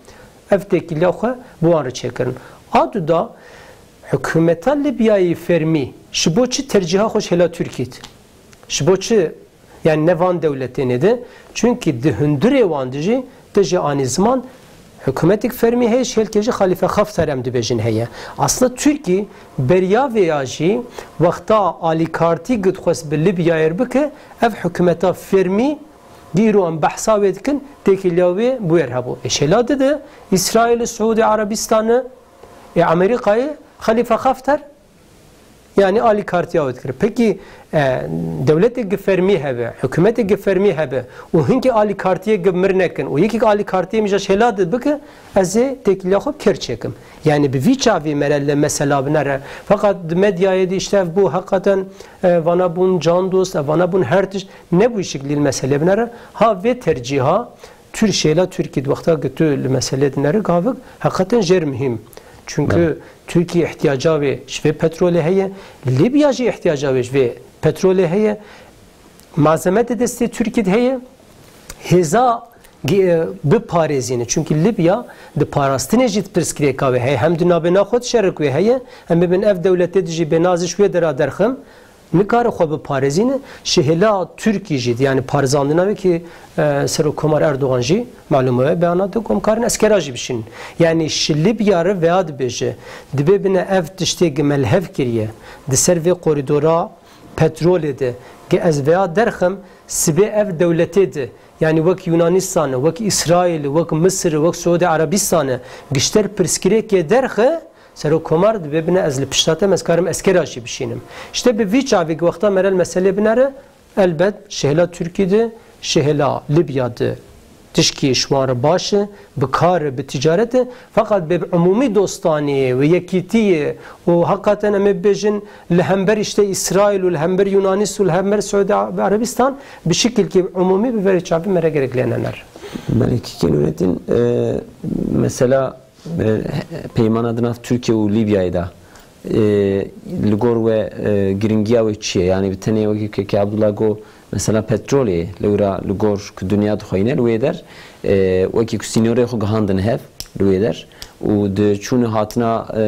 ev têkiliya xwe bi wan re çêkirin. A du da hikûmeta Libyayê fermî ji bo çi tercîha xwe ji hêla Tirkî di? Ji bo çi Yani ne van dewletênê de. Çunkî di hundirê wan de jî, te jî anî ziman, hikûmetek fermî heye, ji hêlkê jî Xalîfe Xaftar em dibêjin heye. Aslında Tirkî beriya vê ya jî wexta alîkartî gi dixwest bi Libyayê re bike, ev hikûmeta fermî gi îro em behsa wê dikin, têkiliya wê bi wê re hebû. Ê şêla dide, Îsraîl, Siûdî Erebistani, ê Amerîkayê, Xalîfe Xaftar, Yani alîkartiya wê dikir. Pekî, e, dewletê gi fermî hebe, hikûmetê gi fermî hebe û hinkî alîkartiyê gi mir nekin û yekî alîkartiyê min ji hêla de bike, ez ê têkiliya xwe bi kê re çêkim. Yani bi vî çavî mere li mesela binere. Feqet di medyayê de işte ev bû heqeten, e, vana bûn can dost, ev vana bûn her tişt. Ne bû şiklî li meselê binere. Ha vê tercîha, Tür-, şêla Tirkî di wexta ku tu li meselê dinere gavik heqeten jêr muhîm. Çünkü Belê. Tirkî ihtiyaca wê ji vê petrolê heye, Libya jî ihtiyaca wê ji vê petrolê heye. Malzeme di destê Tirkî de heye. Hêza gi-, biparêzîne. Çünkü Libya di parastinê jî di pirsgirêka wê heye. Hem di navbêna xwe de şerik wê heye, em bibin ev dewletê de jî bê nazî ji wê dera derxim. Nikare xwe biparêzîne, ji hêla Tirkî jî, yani parêzandina wê ki, e, Serokkomar Erdogan jî, malûm e, beyana de ku em karin eskera jî bişînin. Yani ji Libya re veya dibêje, dibê bine ev tiştê ki me li hev kiriye, di ser vê korîdora petrolê de, ki ez veya derxim, sibê ev dewletê de, yani wek Yunanistan e, wek Îsraîl e, wek Misir e, wek Siûdî Erebistan e, gişter pirsgirêkê derxe, Serokkomar dibê bine ez li pişta te me, ez karim eskera jî bişînim. İşte bi vî çavî ki wexta mere li meselê binere, elbet ji hêla Tirkî de, ji hêla Libya de tişkî ji wan re baş e, bi kar e, bi ticaret e, feqet bê bi umûmî dostaniyê û yekîtiyê û heqaten em ê bibêjin li hember işte Îsraîl û li hember Yunanîs û li hember Siûdî Erebistan bi şikilkî umûmî bi verê çavî mere gerek lê nener. Belê Kekê Nurettin, e, mesela E, peymana di nav Tirkiye û Lîbyayê de, e, li gor we, e, giringiya wê çi ye? Yanî bi tenê wekî Kekê Abdullah got, mesela petrolê lewra li gor ku dinya dixweyne li wê der, e, wekî ku sînorê xwe gihandin hev li wê der û di çûn û hatina, e,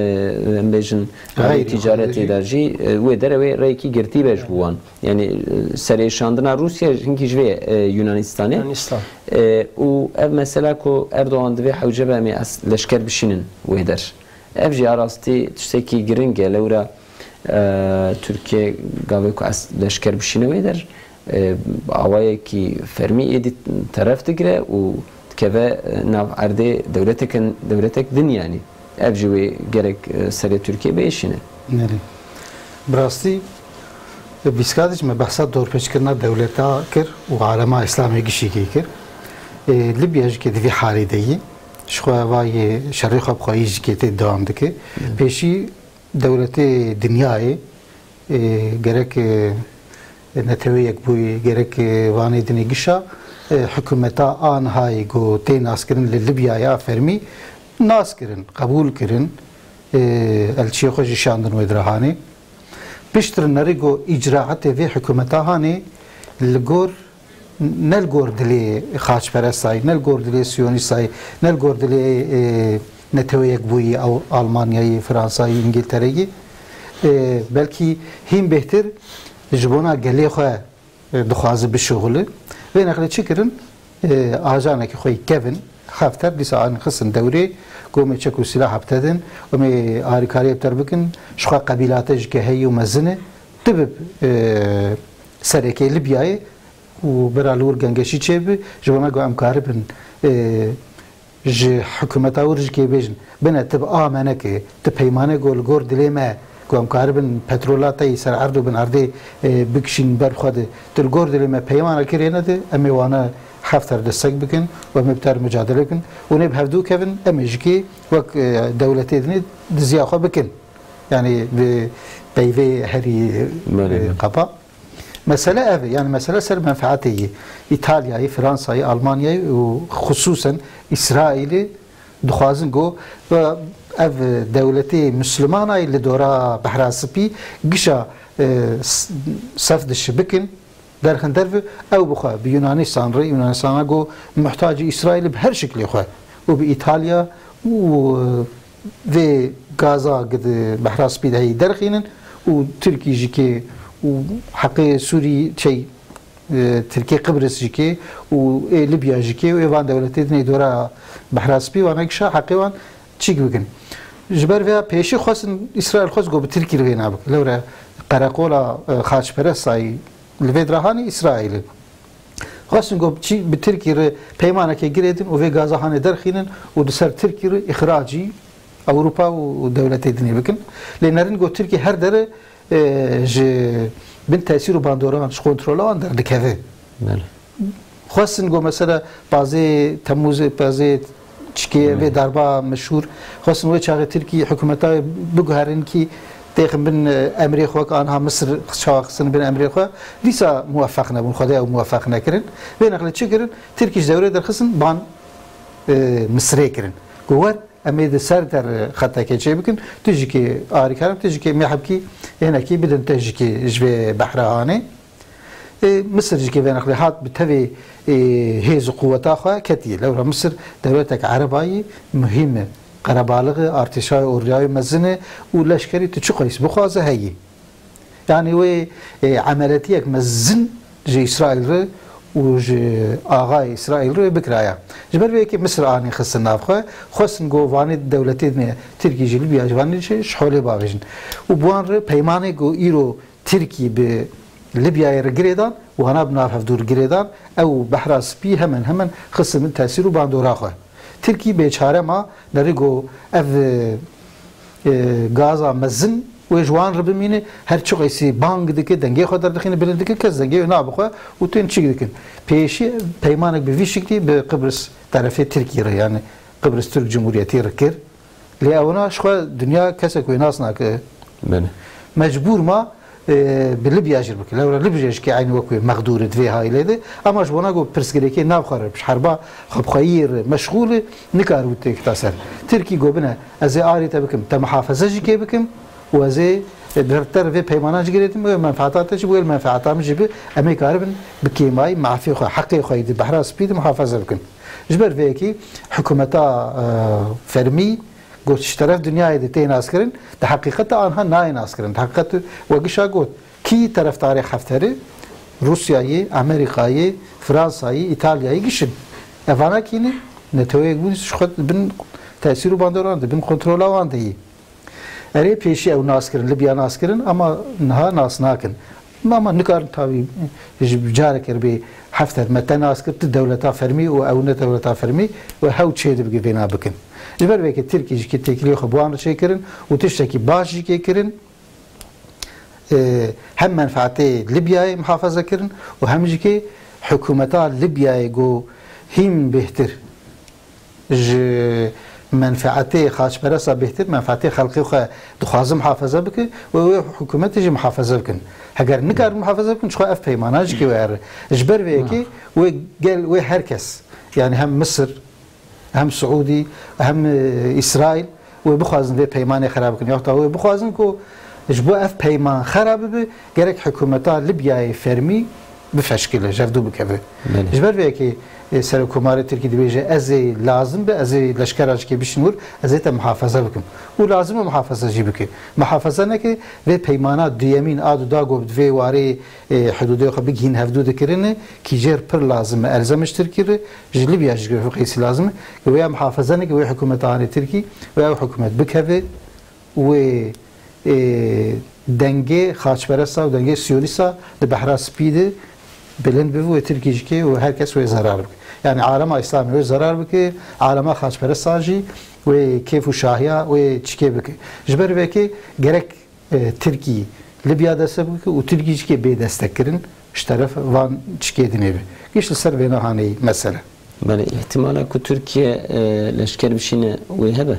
em bêjin, Xeyrî ticaretê xwe de jî, e, wê der ew ê rêyekî girtî be ji bo wan. Yani, e, serêşandina Rûsya hinkî ji vê, e, Yunanistanê. Yunanistan. E, û ev mesela ku Erdogan divê hewce be em ê ez leşker bişînin wê der. Ev jî a rastî tiştekî giring e. Lewra, E, Tirkiye gavê ku es leşker bişîne wê der, e, awayekî fermî êdî teref digire û dikeve, e, nav erdê dewletekin, dewletek din yanî. Ev jî wê gerek, e, serê Tirkiye biêşîne. Belê. Bi rastî, e, Bîskadiç me behsa dorpêçkirina dewleta kir û alema Îslamê gişîkê kir. E, Libya jî kê di vî halê de yî. Ji xwe va yê şerê xwe bi xweyî jî kê tê dewam dike. Belê. Pêşî dewletê dinyayê, e, gerek, e, Netewê Yekbûyî, gerek, e, vanê dinê gişa, e, hikûmeta anhayî ku tê naskirin li Libyaya fermî nas kirin, qebûl kirin, e, elçiyê xwe jî şandin wê dirahanê. Piştre nerî ku îcraetê vê hikûmeta hanê li gor ne li gor dilê xaçperestayî, ne li gor dilê siyonîstayî, ne li gor dilê, e, Netewê Yekbûyî, ew Almanyayî, Fransayî, Îngiltereyî, e, belkî hîn bêhtir ji bona gelê xwe, e, dixwaze bişuxule. Vê nexlê çi kirin? E, ajanekî xwe yî kevin, Hafter dîsa anî xistin dewrê, gomê çek û sîlaha bi te din, em ê arîkariyê bi te re bikin, ji xwe qebîlate jî ke heyî û mezin e, tu bib, e, serekê Libyayê, û bira li wir gengeşî çêbi, ji bona ku em karibin, e, ji hikûmeta wir jî kê bêjin, bine tu bi a me neke, tu peymanê ku li gor dilê me, ku em karibin petrola te yî ser erd û bin erdê, e, bikişînin ber xwe de, tu li gor dilê me peymana kirê nede, em ê wana Hafter destek bikin û em ê bi te re micadele bikin û nê bi hevdû kevin, em ê jî kê wek, e, dewletê dinê diziya xwe bikin. Yanî bi peyvê herî, Belê, e, belê. qapa. Mesele ev e, yani mesele ser menfeatê yî. Îtalyayê, Fransayê, Almanyayê û xisûsen Îsraîlê dixwazin ku ve ev dewletê Mislimanayê li dora Behra Spî gişa, e, s-, sef dişi bikin, derxin derve, ew bixwe bi Yunanistan re, Yunanistana ku muhtacî Îsraîlê bi her şiklê xwe û bi Îtalya û, e, vê gaza gi di Behra Spî de heyî derxînin û Tirkî jî kê û heqê Sûrî çey, e, Tirkê Qibris jî kê û ê Libya jî kê û ê van dewletê dinê dora Behra Spî wana gişa heqê wan çîk bikin. Ji ber vêya pêşî xwestin Îsraîl xwest ku bi Tirkî re vêna bike. Lewre qereqola, e, xaçperestayî li vê dirahanî Îsraîl e. Xwestin ku çi bi Tirkî re peymanekê girêdin û vê gaza hanê derxînin û di ser Tirkî re îxracî Ewropa û dewletê dinê bikin. Lê nerin ku Tirkî her dere, e, ji bin tesîr û bandoran, ji kontrola wan derdikeve. Belê. Xwestin ku mesela pazê Temmûzê, pazê çikê vê Belê. darba meşhûr, xwestin wê çaxê Tirkî hikûmeta wê biguherin kî têxin bin, e, emrê xwe, ki anha Misir çawa xistin bin emrê xwe, dîsa muwefeq nebûn, Xwedê ew muwefeq nekirin. Vê nexlê çi kirin? Tirkî ji dewrê derxistin ban, e, Misirê kirin. Ku wer em ê di ser te re xetekê çê bikin, tu jî kê arîkar in, tu jî kê mehebkî hinekî bidin te jî kê ji vê behra hanê. E, Misir jî kê vê nexlê hat bi tevê, e, hêz û quweta xwe ketiye. Lewra Misir dewletek erebayî muhîm e. Qerebalixê, artêşa wê orduya wê mezin e û leşkerî tu çi qeys bixwaze heyî. Yanî wê, e, emeletiyek mezin ji Îsraîl re û ji axayê Îsraîl re bikiraya. Ji ber vê yekê Misir anî xistin nav xwe, xwestin ku vanê dewletê dinê Tirkî jî Libya ji vanê jî ji holê bavêjin. Û bi wan re peymanê ku îro Tirkî bi Libyayê re girêdan, wana bi nav hevdû re girêdan, ew behra spî hemen hemen xistin bin tesîr û bandora xwe. Tirkî bêçare ma, nerî ku ev, e, gaza mezin wê ji wan re bimîne, her çi qeysî bang dike, dengê xwe derdixîne, bilind dike, kes dengê wê nabe xwe û tên çîk dikin. Pêşî peymanek bi vî şiklî bi Qibris terefê Tirkî re, yani Qibris Türk Cumhuriyetî re kir. Lê ewna ji xwe dinya kesek wê nas nake. Belê. Mecbûr ma, e, bi Libya jî bike. Lewra Libya jî kê eynî wek wê mexdûr e di vê haylê de. Ama ji bona ku pirsgirêkê nav xwe re, ji herba xwebxweyî re meşxûl e, nikar wî têkita ser. Tirkî gobine, ez ê arî te bikim, te muhafeze jî kê bikim û ez ê, e, bi te re vê peymana jî girêdim, wê menfeata te jî, wê menfeata min jî bi, em ê karibin bi kêmayî mafê xwe, heqê xwe yî di behra spî de muhafeze bikin. Ji ber vê yekê hikûmeta, e, fermî got ji teref dinyayê de tê naskirin, di heqîqet de anha nayê naskirin. Di heqîqet de we gişa got, kî terefdarê Hefterê? Rûsyayê, Amerîkayê, Fransayê, Îtalyayê gişin. Evana kî ne? Neteweyek bûn ji xwe bin tesîr û bandora wan de, bin kontrola wan de yî. Erê, pêşî ew nas kirin, Libya nas kirin, ama niha nas nakin. Ma, ma nikarin tabi ji careke bê heft dermet te nas kir, tu dewleta fermî û ew ne dewleta fermî û hew çê dibike vêna bikin. Ji ber vê yekê Tirkî jî ki têkiliyê xwe bi wan re çêkirin û tiştekî baş jî kê kirin, e, hem menfeetê Libyayê muhafaza kirin û hem jî kê hikûmeta Libyayê ku hîn bêhtir ji menfeetê xaçperesa bêhtir, menfeetê xelkê xwe dixwaze muhafaza bike û wê hikûmetê jî muhafaza bikin. Heger nikarin muhafaza bikin, çixwe ev peymana jî kê were. Ji ber vê yekê wê gel, wê her kes, yani hem Misir, hem Siûdî, hem, e, Îsraîl, wê bixwazin vê peymanê xera bikin. Yaxuta wê bixwazin ku ji bo ev peyman xera bibe, gerek hikûmeta Libyayê fermî bifeşkile, ji hevdû bikeve. Belê. Ji ber vê yekê, e, Serokkomarê Tirkî dibêje, ez ê lazim be, ez ê leşkera jikê bişînim wir, ez ê te muhafaza bikim. Û lazim e muhafaza jî bike. Muhafaza neke, vê peymana duyemîn a du da ku bi vê warê, e, hidûdê xwe bigihîn hevdû dikirine, kîjer pir lazim e, elzem e ji Tirkî re, ji Libya jî Refûqeysî lazim e, ku wê ya muhafaza neke, wê hikûmeta hanê Tirkî, wê ew hikûmet bikeve, wê, e, dengê xaçperesta û dengê siyonîsta di Behra Spî de bilind bibe, wê Tirkî jî kê û her kes wê zerar bike. Yani alema Îslamê wê zerar bike, alema xaçperesta jî wê kêf û şahiya wê çikê bike. Ji ber vê yekê gerek e, Tirkî Libya destek bike û Tirkî jî kê bê destekkirin ji teref van çikê dinê be. Giş li ser vêna haneyî mesele. Belê, îhtimala ku Tirkiye, e, leşker bişîne wê hebe?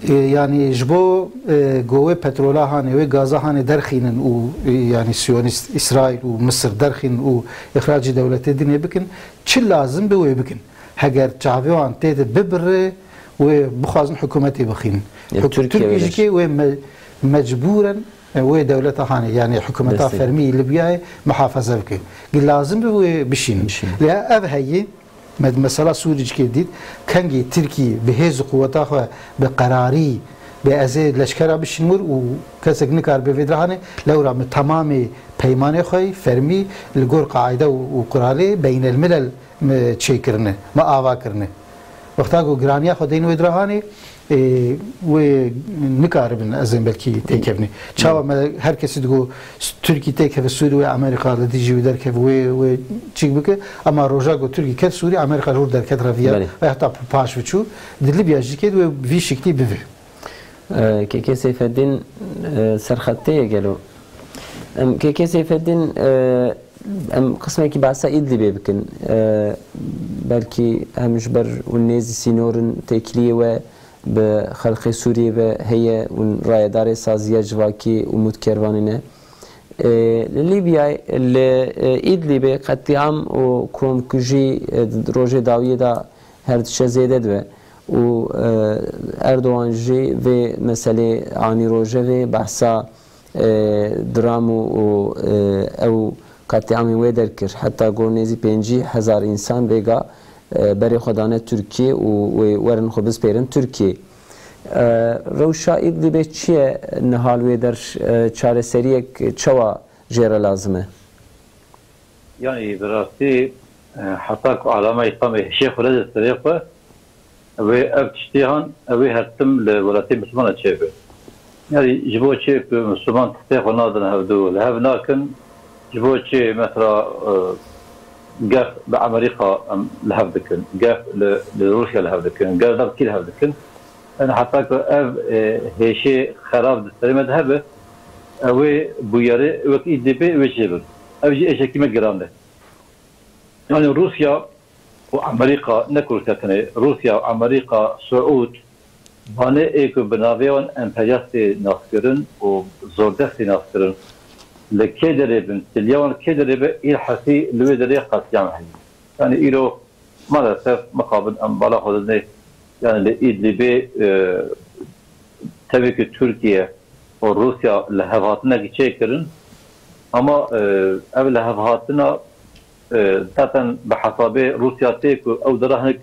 E, yani ji bo, e, ku wê petrola hanê, wê gaza hanê derxînin û, e, yani Siyonîst Îsraîl û Misir derxînin û îxracî dewletê dinê bikin, çi lazim be wê bikin. Heger çavê wan tê de bibire, wê bixwazin hikûmetê bixînin. Ya Hik-, Tirkiye Tirkî wê jî kê wê me-, mecbûren, e, wê dewleta hanê, yani hikûmeta Destê. fermî Libyayê muhafaza bike. Gi lazim be wê bişînin. Bişînin. Lê ev heyî, me-, mesela Sûrî jî kê dît, kengî Tirkî bi hêz û quweta xwe, bi qerarî, bi ez ê leşkera bişînim wir û kesek nikar bi vê dira hanê, lewra min temamê peymanê xwe fermî li gor qaîde û, û quralê beynelmilel me çêkirine, me ava kirine. Wexta ku giraniya xwe deyn wê dira hanê, e, wê nikaribin ez ên belkî têkevnê. Çawa me her kesî digo Tirkî têkeve Sûrî wê Amerîka li dijî wê derkeve wê, wê çîk bike, ama roja ku Tirkî ket Sûrî, Amerîka ji wir derket reviya Belê. ve heta paş biçû, di Libya jî kê wê vî şiklî bive. E, K K Seyfeddîn, e, serxettê ye gelo? Em, K K Seyfeddîn, e, em qismekî behsa Îdlibê bikin. E, belkî hem ji ber hûn nêzî sînorin têkiliyê we bi xelkê Sûriyê ve heye, hûn rayedarê saziya civakî Umut Kervanî ne. E, li Lîbyayê, li, e, Îdlibê qetlîam û komkujî, e, di rojê dawiyê de her diçe zêde dibe û, e, Erdogan jî vê meselê anî rojevê behsa, e, dram û, û, e, ew katliamên wê derkir. Heta got nêzî pêncî hezar însan vêga, e, berê xwe dane Tirkiyê û wê werin xwe bispêrin Tirkiyê. E, rewşa Îdlibê çi ye niha li wê der, e, çareseriyek çawa jê re lazim e? Yanî bi rastî, e, heta ku alama Îslamê hişê xwe nede serê xwe, ew ê ev tiştê han, ew ê her tim li welatê Mislimana çêbe. Yanî ji bo çi ku Misliman tiştê xwe nadin hevdu, li hev nakin, ji bo çi mesela, e, gef bi Amerîka em li hev dikin, gef li, li Rûsya li hev dikin, gef li kî li hev dikin? Yani heta ku ev, e, hêşê xerab di serê me de hebe, ew ê bûyerê wek Îdlibê wê çêbin. Ev jî êşekî me giran e. Yani Rûsya û Amerîka, ne ku Rûsya tenê, Rûsya, Amerîka, Siûd, vanê ê ku bi navê wan emperyalistê naskirin û zordestê naskirin, li kê derê bin, tiliya wan kê derê be, îr hesî li wê derê qetlîam heye. Yani îro maalesef mixabin em bala xwe didinê, yani li Îdlibê, e, tevî ku Tirkiye û Rûsya li hevhatinekî çêkirin, ama, e, ev li hevhatina, e, zaten bi hesabê Rûsya tê ku ew dira hinek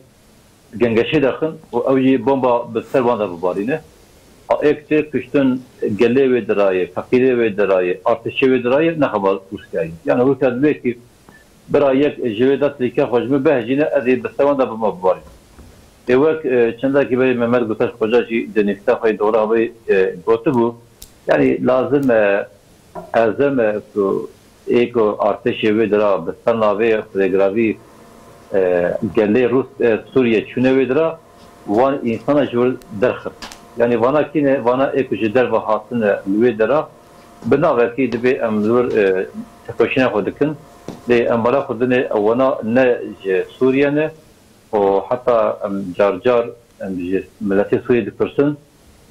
gengeşê derxin û ew jî bomba bi ser wan de bibarîne. A êk tê kuştin gelê wê dirayê, feqîrê wê dirayê, artêşê wê dirayê, ne xeba Rûsyayê. Yani Rûsya dibê ki bira yek ji wê de tilîke xwe ji min bihejîne, ez ê bi ser wan de bima bibarînim. Ê wek, e, çendekî berê Mehmet Gultaş Xoca jî di nivîsa xwe yê dora xwe, e, gotibû, yanî lazim e, erzem e ku ê ku artêşê wê dira bi ser navê Xwedêgiravî, e, gelê Rûs, e, Sûriye çûne wê dira, wan însana ji wir derxist. Yanî vana kî ne? Vana ê ku ji derve hatine li wê dera, bi navekî dibê em li wir, e, tekoşîna xwe dikin. Lê em bala xwe dinê, ewana ne ji Sûriye ne û heta em car car em ji miletê Sûriyê dipirsin,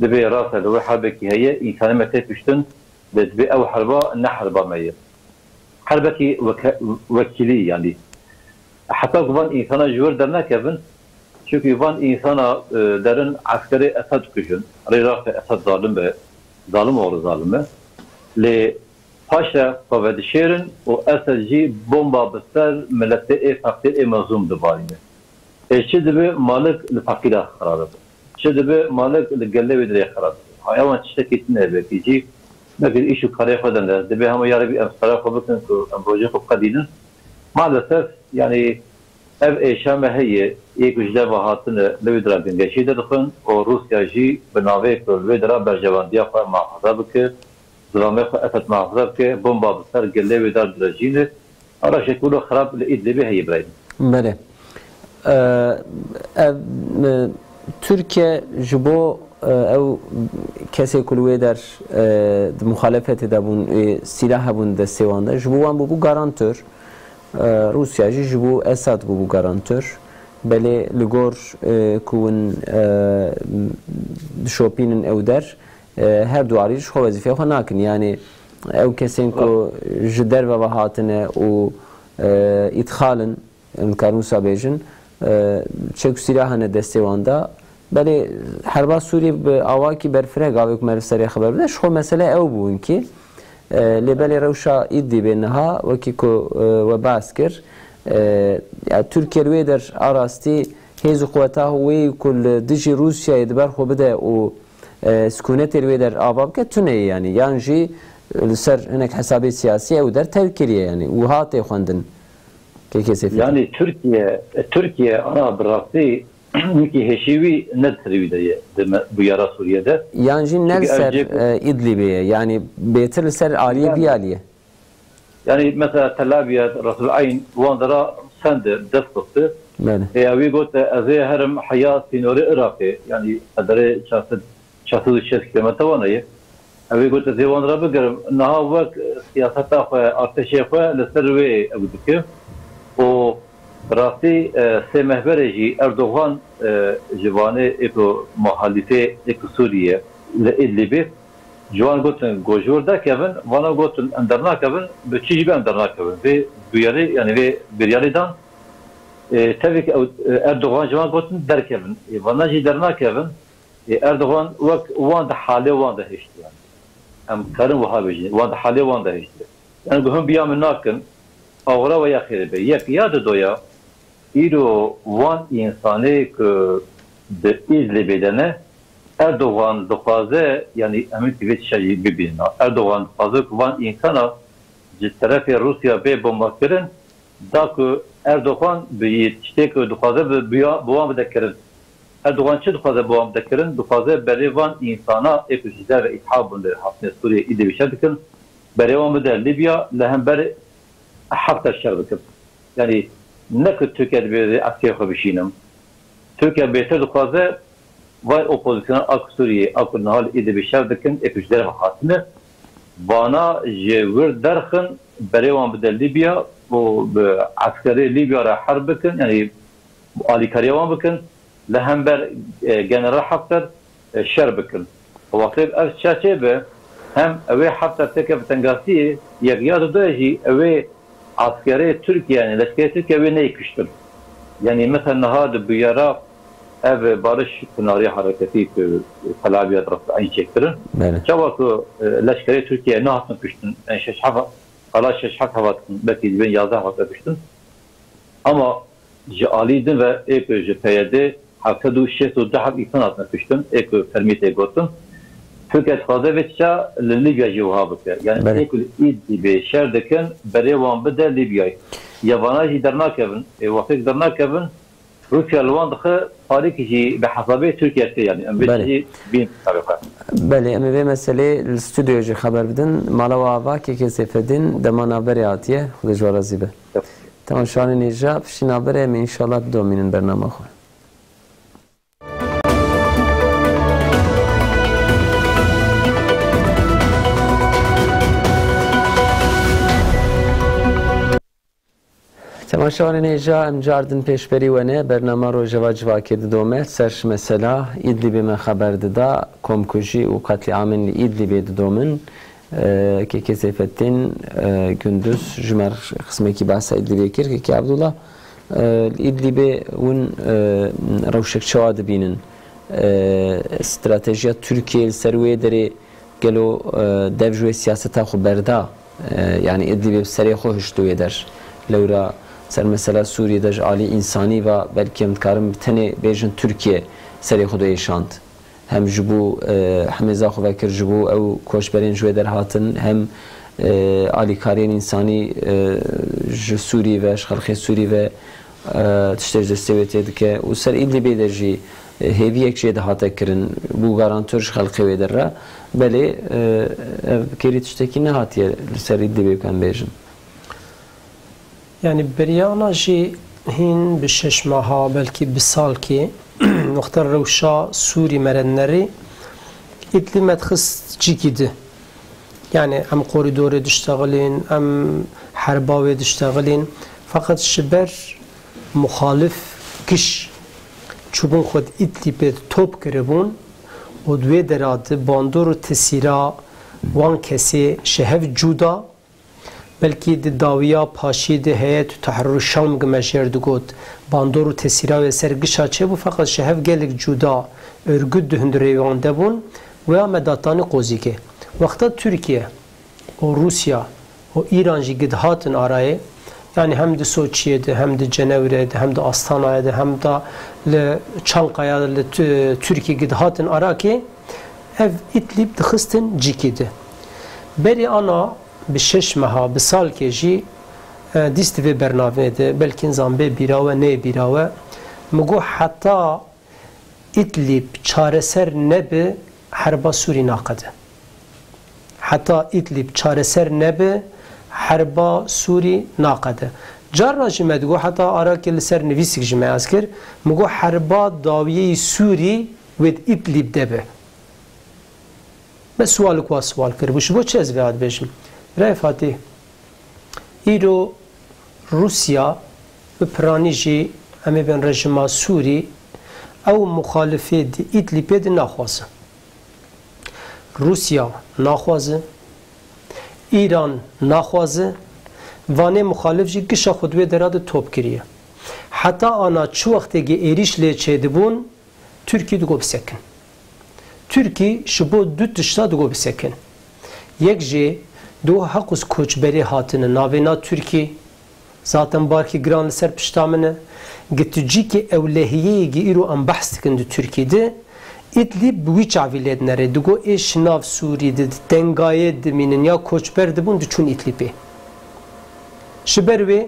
dibê rast e, li wir herbekî heye, însanê me tê kuştin, lê dibê ew herba ne herba me ye. Herbekî weke-, wekîlî, yanî heta ku van însana ji wir dernekevin, çunkî van însana, e, derin eskerê Esed dikujin. Rê rast e, Esed zalim be, zalim oxir zalim e. Lê paşe xwe vedişêrin û Esed jî bomba bi ser miletê ê feqîr ê mezlûm dibarîne. Ê çi dibe malik li feqîra xira dibe. Çi dibe malik li gelê wê dirê xira dibe. Haya wan tiştekî tune be kî jî, belkî îş û karê xwe de ne. Dibe hema ya Rebî em sera xwe bikin ku em rojê xwe biqedînin. Maalesef, yanî ev êşa me heye, yê ku ji derve hatine li wê dira gingeşî de dixin û Rûsya jî bi navê ku li wê dira berjewendiya xwe muhafaza bike, zilamê xwe Esed muhafaza bike, bomba bi ser gelê wê dar direjîne. Ara şekilo xirab li Îdlibê heye birayê min. Belê. Ee, ev, e, Tirkiye ji bo, e, ew kesê ku li wê der, e, di muxalefetê de bûn, ê sîlah hebûn destê wan de, ji bo wan bûbû garantor. E, Rûsya jî ji bo Esad bûbû garantor. Belê li gor, e, ku hûn, e, dişopînin ew der, e, her du alî ji xwe wezîfeya xwe nakin. Yanî ew kesên ku ji derve ve hatine û, e, îdxal in, em dikarin wisa bêjin, e, çek û sîlah hene destê wan de. Belê herba Sûriyê bi awakî berfireh gavê ku me li serê xeber bide, ji xwe mesele ew bû hinkî. E, lê belê rewşa Îdlîbê niha wekî ku, e, we behs kir, e, ya Tirkiye li wê der a rastî hêz û quweta wê ku li dijî Rûsyayê di ber xwe bide û, e, sikûnetê li wê der ava bike tune ye, yanî yan jî li ser hinek hesabê siyasî ew der terk kiriye, yanî wiha tê xwendin. Kekê Seyfettin. Yanî Tirkiye, Tirkiye ana bi rastî hinkî hêşî wî ne di serê wî de ye di me-, bûyera Sûriye de. Yan jî ne li Çunkî ev ser, cihê ku e, Îdlîbê ye, yanî bêtir li ser aliyê Yanî vî aliyê. Yanî mesela Tel Abyad, Ras el Eyn, wan dera sende dest xiste. Belê. Ê, ew ê got, ez ê herim heya sînorê Iraqê, yanî qederê çar sed, çar sed û şêst kîlometre wan heye. Ew ê got, ez ê wan dera bigirim. Niha wek siyaseta xwe, artêşê xwe li ser wê ew dike. Û bi rastî, e, sê meh berê jî Erdogan, e, ji vanê ê ku muhalîfê ê ku Sûriye li Îdlîbê, ji wan gotin, ku ji wir derkevin, vana gotin, em dernakevin, bi çi jî be em dernakevin. Vê bûyerê, yanî vê biryarê dan, e, tevî ku ew, e, Erdogan ji wan gotin, derkevin. E, vana jî dernakevin. E, Erdogan wek wan di halê wan de hişt, yanî. Em karin wiha bêjin, wan di halê wan de hişt. Yanî, ku hûn biya min nakin, awra we ya xêr be. Yek ya didoya, îro wan însanê ku di Îdlibê de ne, Erdogan dixwaze, yanî em ê vê tişta jî bibînin. Erdogan dixwaze ku van însana ji terefê Rûsya bê bombakirin, da ku Erdogan bi tiştê ku dixwaze bi, bi ya-, bi wan bide kirin. Erdogan çi dixwaze bi wan bide kirin? Dixwaze berê van însana ê ku ji derve îthaf bûn li hatine Sûriyê, Îdlibê şer dikin, berê wan bide Libya, li hember Hafter şer bikin. Yanî ne ku Tirkiye dibê eskerê xwe bişînim. Tirkiye bêtir dixwaze vay opozisyona a ku Sûriyê, a ku niha li Îdlibê şer dikin, ê ku ji derve hatine, vana ji wir derxin, berê wan bide Libya û bi eskerê Libya re herb bikin, yanî alîkariya wan bikin, li hember, e, General Hafter, e, şer bikin. Wextê ev çaçê be, hem ew ê Hafter têke bi tengasiyê, yek ya didoye jî ew ê eskerê Tirkiye, yanî leşkerê Tirkiye wê neyê kuştin. Yanî mesela niha di bûyera ev Barış Pınarı Hareketi ku Tel Abyad Ras el Eyn çêkirin. Belê. Çawa ku, e, leşkerê Tirkiye nehatin kuştin, yani şeş heft, qala şeş heft hevat, belkî dibên yazdeh hevat kuştin. Ama ji alî din ve ê ku ji P Y D heft sed û şêst û du heb însan hatine kuştin, ê ku fermî tê gotin. Tirkiye dixwaze vê tişta li Libya jî wiha bike. Yani Belê. Ê ku li Îdlibê şer dikin, berê wan bide Libyayê. Ya vana jî dernakevin. Ê wextê ku dernakevin, Rûsya li wan dixe parêkî jî bi hesabê Tirkiye tê, yanî em vê Belê. Tiştî bîn tabe xwe. Belê, em ê vê meselê li stûdyoyê jî xeber bidin. Mala we ava, Kêkê Seyfeddîn dema navberê hatiye, Xwedê ji we razî be. Temaşevanên hêja, piştî navberê em ê înşallah bidomînin bernama xwe. Temaşevanên hêja, em cardin pêşberî we ne, bernama Rojeva Civakê didome, ser ji mesela Îdlîbê me xeber dida, komkujî û qetlîamên li Îdlîbê didomin. E, Kêkê Seyfeddîn, e, Gunduz ji me re xismekî behsa Îdlîbê kir, Kêkê Abdullah. E, li Îdlîbê hûn, e, rewşek çawa dibînin? E, stratejiya Tirkiyê li ser wê derê gelo, e, dev ji wê siyaseta xwe berda? E, yanî Îdlîbê bi serê xwe hişt wê der. Lewra ser mesela Sûriyê de ji alî însanî ve belkî em dikarin bi tenê bêjin Tirkiye serê xwe diêşand. Hem ji bo, e, hemêza xwe vekir ji bo ew koçberên ji wê derhatin, hem, e, alîkariyên însanî, e, ji Sûrî ve, ji xelkê Sûrî ve, e, tiştê ji destê wê tê dike û ser Îdlîbê de jî, e, hêviyek jê dihate kirin, bû garantor ji xelkê wê der re. Belê, e, ev kêrî tiştekî nehatiye li ser Îdlîbê, em bêjin. Yanî beriyana jî hîn bi şeş meha, belkî bi salkê, wexta rewşa Sûrî me re nerî, Îdlîb me dixist cîkî di. Yanî em korîdorê diştexilîn, em herba wê diştexilîn. Feqet ji ber muxalif giş çûbûn xwe di Îdlîbê top kiribûn û di wê dera di bandor û tesîra wan kesê ji hev cuda, belkî di dawiya paşî di Heyet Tehrûr Şam gi me jêr digot, bandor û tesîra wê ser gişa çêbû, feqet ji hev gelek cuda örgüt di hundirê wan de bûn, wê me datanî qozîkê. Wexta Tirkiye û Rûsya û Îran jî gidihatin arayê, yanî hem di Soçiyê de, hem di Cenewreyê de, hem di Astanayê de, hem de li Çankaya li Tu-, Tirkî gidihatin arakê, ev Îdlîb dixistin cîkî di. Berî ana bi şeş meha, bi salkê jî, e, dîst vê bernavê de, belkî nizam bê bîra we, nê bîra we, min got heta Îdlîb çareser nebe, herba Sûrî naqede. Heta Îdlîb çareser nebe, herba Sûrî naqede. Carna jî me digot, heta arakê li ser nivîsik ji me ez kir, min got herba dawiyê Sûrî wê di Îdlîb de be. Me suwalik wa suwal kiribû, ji bo çi ez vê hat bêjim? Birayê Fatîh, îro Rûsya bi piranî jî, em ê bên rejîma Sûrî, ew muxalifê di Îdlîbê di naxwaze. Rûsya naxwaze, Îran naxwaze, vanê muxalif jî gişa xwe di wê dera de top kiriye. Heta ana çi wextêkê êrîş lê çêdibûn, Tirkî digot bisekin. Tirkî ji bo du tişta digot bisekin. Yek jê digot heqûs koçberê hatine navêna Tirkî, zaten barkî giran li ser pişta min e. Gi tu cîkê ewlehiyeyê gi îro em behs dikin di Tirkî de, Îdlîb bi wî çavî lê dinere. Digot ê ji nav Sûrî de di tengayê dimînin ya koçber dibûn diçûn Îdlîbê. Ji ber wê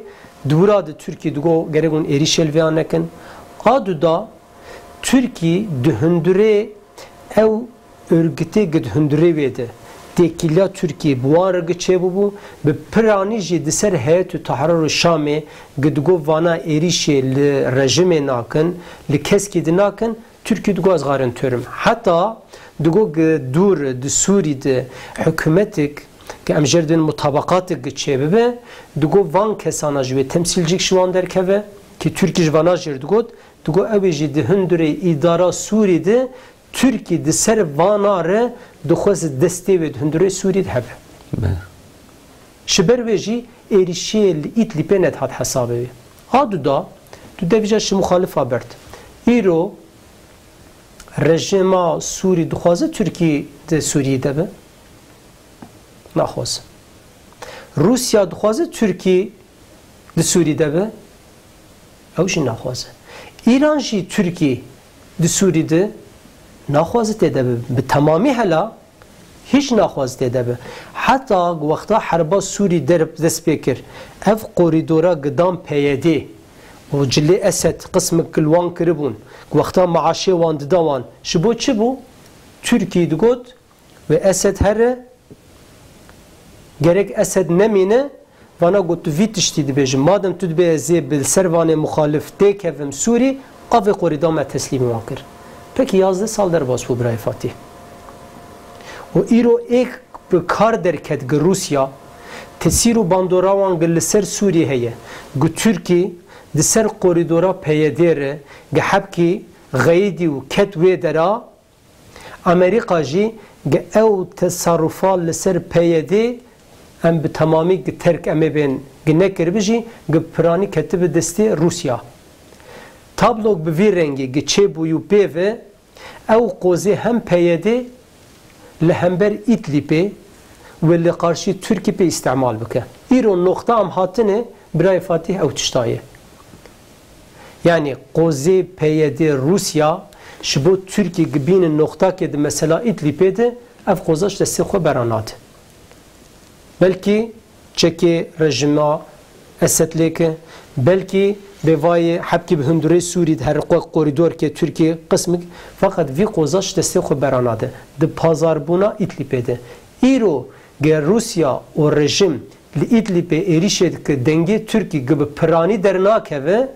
di wira de Tirkî digot gerek hûn êrîşê li vêya nekin. A du da Tirkî di hundirê ew örgütê gi di hundirê wê de têkiliya Tirkî bi wan re gi çêbûbû, bi piranî jî di ser Heyetû Tehrûr û Şamê gi digot vana êrîşê li rejimê nakin, li keskî di nakin, Tirkî digot ez garantor im. Heta digot gi dûr di Sûrî de hikûmetik, ki em jê re dibên mutabaqatik gi çêbibe, digot van kesana ji wê temsîlcîk ji wan derkeve, ki Tirkî ji vana jê re digot, digot ew ê jî di hundirê îdara Sûrî de Tirkî di ser vana re dixwest destê wê di hundirê Sûrî de hebe. Be. Ji ber wê jî êrîşê li Îdlîbê nedihat hesabê wê. A du da, tu devîja ji muxalifa bert. Îro rejîma Sûrî dixwaze Tirkî di Sûriyê de be? Naxwaze. Rûsya dixwaze Tirkî di Sûrî de be? Ew jî naxwaze. Îran jî Tirkî di Sûrî de naxwaze tê de be. Bi temamî hela hîç naxwaze tê de be. Heta wexta herba Sûrî der-, dest pê kir, ev korîdora gidan P Y D û cilê Esed qismek li wan kiribûn, wexta maaşê wan dida wan. Ji bo çi bû? Tirkî digot, wê Esed here, gerek Esed nemîne, vana got, tu vî tiştî dibêjim. Madem tu dibê ez ê bi ser vanê muxalif têkevim Sûrî, avê qorî da me teslîmî wan kir. Pekî yazdeh sal derbas bû birayê Fatîh. Û îro êk bi kar derket gi Rûsya, tesîr û bandora wan gi li ser Sûrî heye. Gi Tirkî di ser korîdora P Y D re gi Hepkî xeyidî û ket wê dera, Amerîka jî gi ew tesarufa li ser P Y D em bi temamî gi terk em ê bên gi nekiribi jî gi piranî ketibi destê Rûsya. Tablok bi vî rengî gi çêbûyî û pê ve ew qozê hem P Y D li hember Îdlîbê wê li qarşî Tirkî pê îstemal bike. Îro noqta em hatine, birayê Fatîh, ew tişta ye. Yanî qozê P Y D Rûsya ji bo Tirkî gibînin noqtakê di mesela Îdlîbê de ev qoza ji destê xwe bera nade. Belkî çekê rejîma Esed lêke, belkî bêvayê Hepkî bi hundurê Sûrî diheriqe korîdorkê Tirkî qismik, feqet vî qoza ji destê xwe bera nade. Di pazarbûna Îdlîbê de. Îro ger Rûsya û rejîm li Îdlîbê êrîşê dike, dengê Tirkî gi bi piranî dernakeve,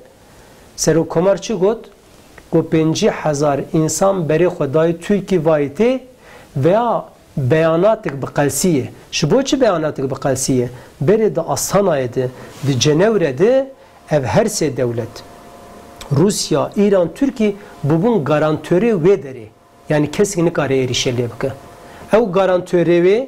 Serokkomar çi got? Got, pêncî hezar însan berê xwe dayê Tirkî vayî tê veya beyanatek bi qelsî ye. Ji bo çi beyanatek bi qelsî ye? Berê di Astanayê de, di Cenewre de ev her sê dewlet, Rûsya, Îran, Tirkî, bûbûn garantorê wê derê. Yanî kesek nikare êrîşê lê bike. Ew garantorê wê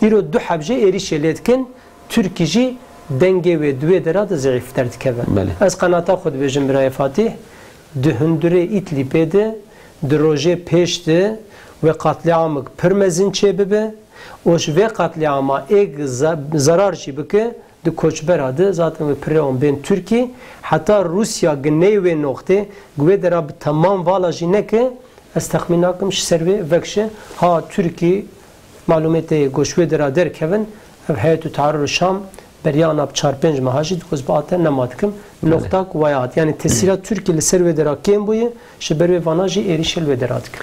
îro du heb jê êrîşê lê dikin, Tirkî jî dengê wê di wê dera de zeîf derdikeve. Belê. Ez qenata xwe dibêjim birayê Fatîh, di hundurê Îdlîbê de, di rojê pêş de wê qatliamek pir mezin çêbibe û ji vê qatliama ê ze-, zerar jî bike, di koçbera de zaten wê pirê wan bên Tirkî, heta Rûsya gi neyê wê noqtê, gi wê dera bi temam vala jî neke, ez texmîn nakim ji ser wê vekşe. Ha Tirkî malûmê te yê goş wê dera derkevin, ev heyet û teharûr Şam beriya na bi çar pênc meha jî dikoz bi ate nema dikim. Belê. Noqta ku waya hat. Yanî tesîra Tirkî li ser wê dera kêm bûye, ji ber wê vana jî êrîşê li wê dera dikin.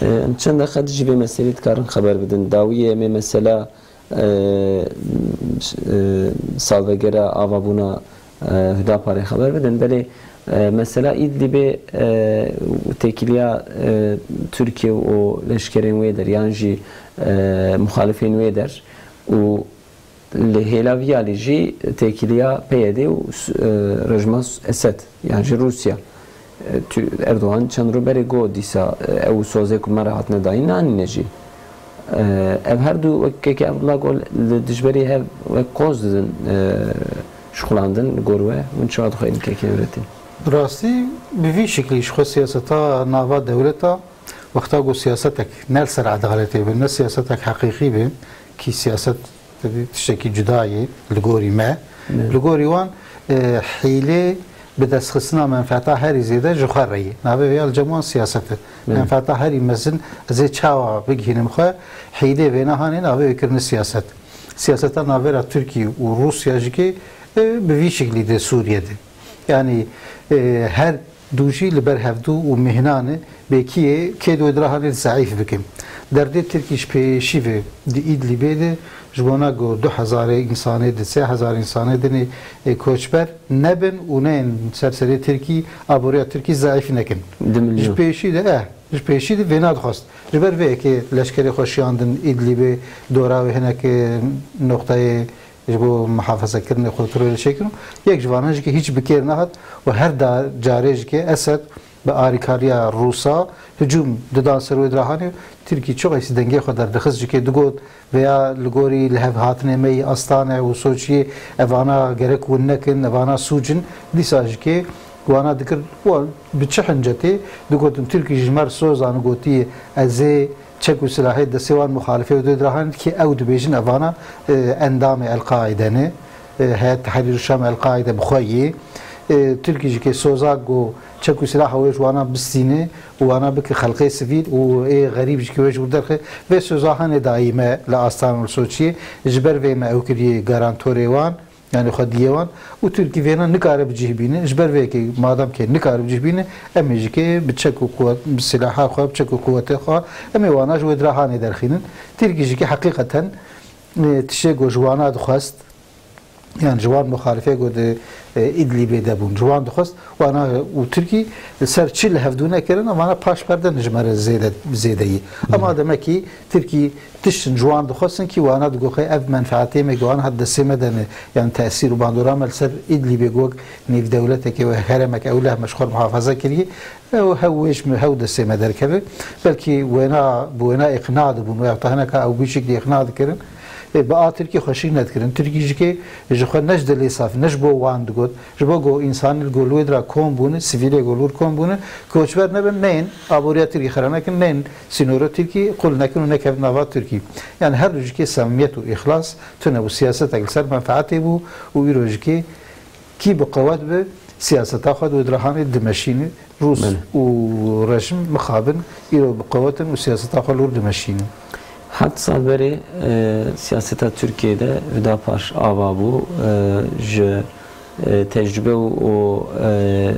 Em çend deqe dijî vê meselê dikarin xeber bidin. Dawiyê em ê mesela e, e, salvegera avabûna, e, Hudaparê xeber bidin. Belê, e, mesela Îdlîbê, e, têkiliya, e, Tirkiye û leşkerên wê der yan jî, e, muxalifên wê der û li hêla vî alî jî têkiliya P Y D û, e, rejîma Esed. Yan jî Rûsya. E, tu-, Erdogan çend roj berê got dîsa, e, ew sozê ku me re hatine dayîn nanîne jî. E, ev her du wek kekê Abdullah got li dijberê hev wek qoz didin, e, şixulandin li gor we. Hûn çawa dixweynin kekê Nurettin? Rastî bi vî şiklî ji xwe siyaseta nava dewleta wexta ku siyasetek ne li ser edaletê be, ne siyasetek heqîqî be, kî siyaset Tevî tiştekî cuda ye li gorî me. Evet. Li gorî wan, e, hîlê bi destxistina menfeta herî zêde ji xwe re ye. Navê vê ya li cem wan siyaset e. Evet. Menfeta herî mezin ez ê çawa bigihînim xwe, hîlê vêna hanê navê wê kirine siyaset. Siyaseta navbera Tirkî û Rûsya jî kê, e, bi vî şiklî de Sûriye de. Yanî, e, her du jî li ber hevdû û mihnan e, bê kî yê, kê di wê dira hanê zeîf bikin. Derdê Tirkî ji pêşî ve di Îdlîbê de ji bona ku du hezarê însanê di sê hezar însanê dinê, e, koçber nebin û neyên ser serê Tirkî, aboriya Tirkî zeîf nekin. Du milyon. Ji pêşî de, eh, ji pêşî de vêna dixwest. Ji ber vê yekê leşkerê xwe şiyandin Îdlîbê, dora wê hinek, e, noqteyê ji bo muhafezekirinê xwe tirore çêkirin. Yek ji vanan jî ke hîç bi kêr nehat û her da-, carê jî ke Esed bi arîkariya Rûsa hicûm didan ser wê dirahanê, Tirkî çiqasî dengê xwe derdixist jî ke digot, veya li gorî li hev hatinê me yî Astane û Soçiyê evana gerek win nekin, evana sûc in, dîsa jî ke wana dikir, wan bi çi hincetê digotin, Tirkî ji me re sozan gotiye, ez ê çek û silahê destê wan muxalifê û dê dirahan ki ew dibêjin evana, e, endamê El-Qaide ne, e, Heyet Tehrîr Şam El-Qaide bi xwe yê. E, Tirkî jî ke soza ku çek û silaha wê ji wana bistîne û wana bike xelqê sivîl û ê xerîb jî ke wê ji wir derxe, vê soza hanê dayî me li Astan û li Soçiyê, ji ber vê me ew kiriye garantorê wan. Yani xwe diyê wan û Tirkî vêna nikare bi cih bîne. Ji ber vê yekê madem ke nikare bi cih bîne, em ê jikê bi çek û quwet, bi silaha xwe, bi çek û quwetê xwe, em ê wana ji wê dira hanê derxînin. Tirkî jikê heqîqeten, e, tiştê ku ji wana dixwest, yan ji wan muxalifê ku di, e, Îdlîbê de bûn, ji wan dixwest, wana û Tirkî li ser çi li hevdû nekirin, wana paş perde ne ji me re zêde, zêde yî. Ama demekî Tirkî tiştin ji wan dixwestin kî wana digoxê ev menfeetê me ki wan hat destê me de ne, yan tesîr û bandora me li ser Îdlîbê ku wek nêvdewletekê we herêmek ew leh me ji xwe muhafaza kiriye, ew hew wê ji me, hew destê me derkeve. Belkî wêna, bi wêna îqna dibûn, weya ta hineka ew gûşik lê îqna dikirin. Ê, bi a Tirkî xweşik nedikirin. Tirkî jikê ji xwe ne ji dilê safî, ne ji bo wan digot. Ji bo ku însanî li gor li wê dira kom bûne, sivîlê ku li wir kom bûne, koçber nebin, neyên aboriya Tirkî xira nekin, neyên sînora Tirkî qul nekin û nekevin nava Tirkî. Yani her du jikê samimiyet û îxlas tune bû. Siyasetek li ser menfeetê bû û îro jikê kî bi qewet bi siyaseta xwe di wê dira hanê dimeşîne. Rûs Belê. û rejim mixabin îro bi qewet in û siyaseta xwe li wir dimeşînin. Heft sal berê, e, siyaseta Tirkiyê de Hüdapar ava bû, e, ji, e, tecrube û, û, e,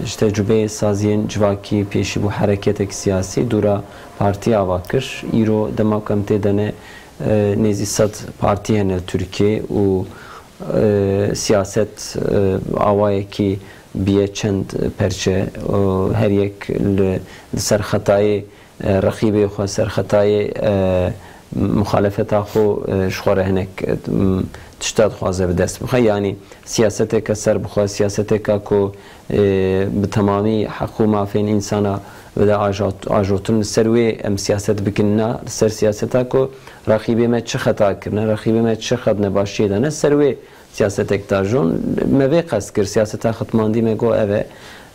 ji tecrubeyê saziyên civakî pêşî bû hereketek siyasî dûra partî ava kir. Îro dema ku em tê de ne, e, nêzî sed partî hene li Tirkiyê û, e, siyaset, e, awayekî biye çend perçe, e, her yek li, li ser xetayê, e, rexîbê xwe, ser xetayê, e, muxalefeta xwe, e, ji xwe re hinek, e, m, tişta dixwaze bi dest bixe. Yanî siyaseteke ser bixwe, siyaseteke ku, e, bi temamî heq û mafên însana bide ajot-, ajotin. Li ser wê em siyaset bikin, na li ser siyaseta ku rexîbê me çi xeta kirine, rexîbê me çi xet nebaşiyê dane, ser wê siyasetek dajon. Me vê qest kir, siyaseta xetmandî me got ev e.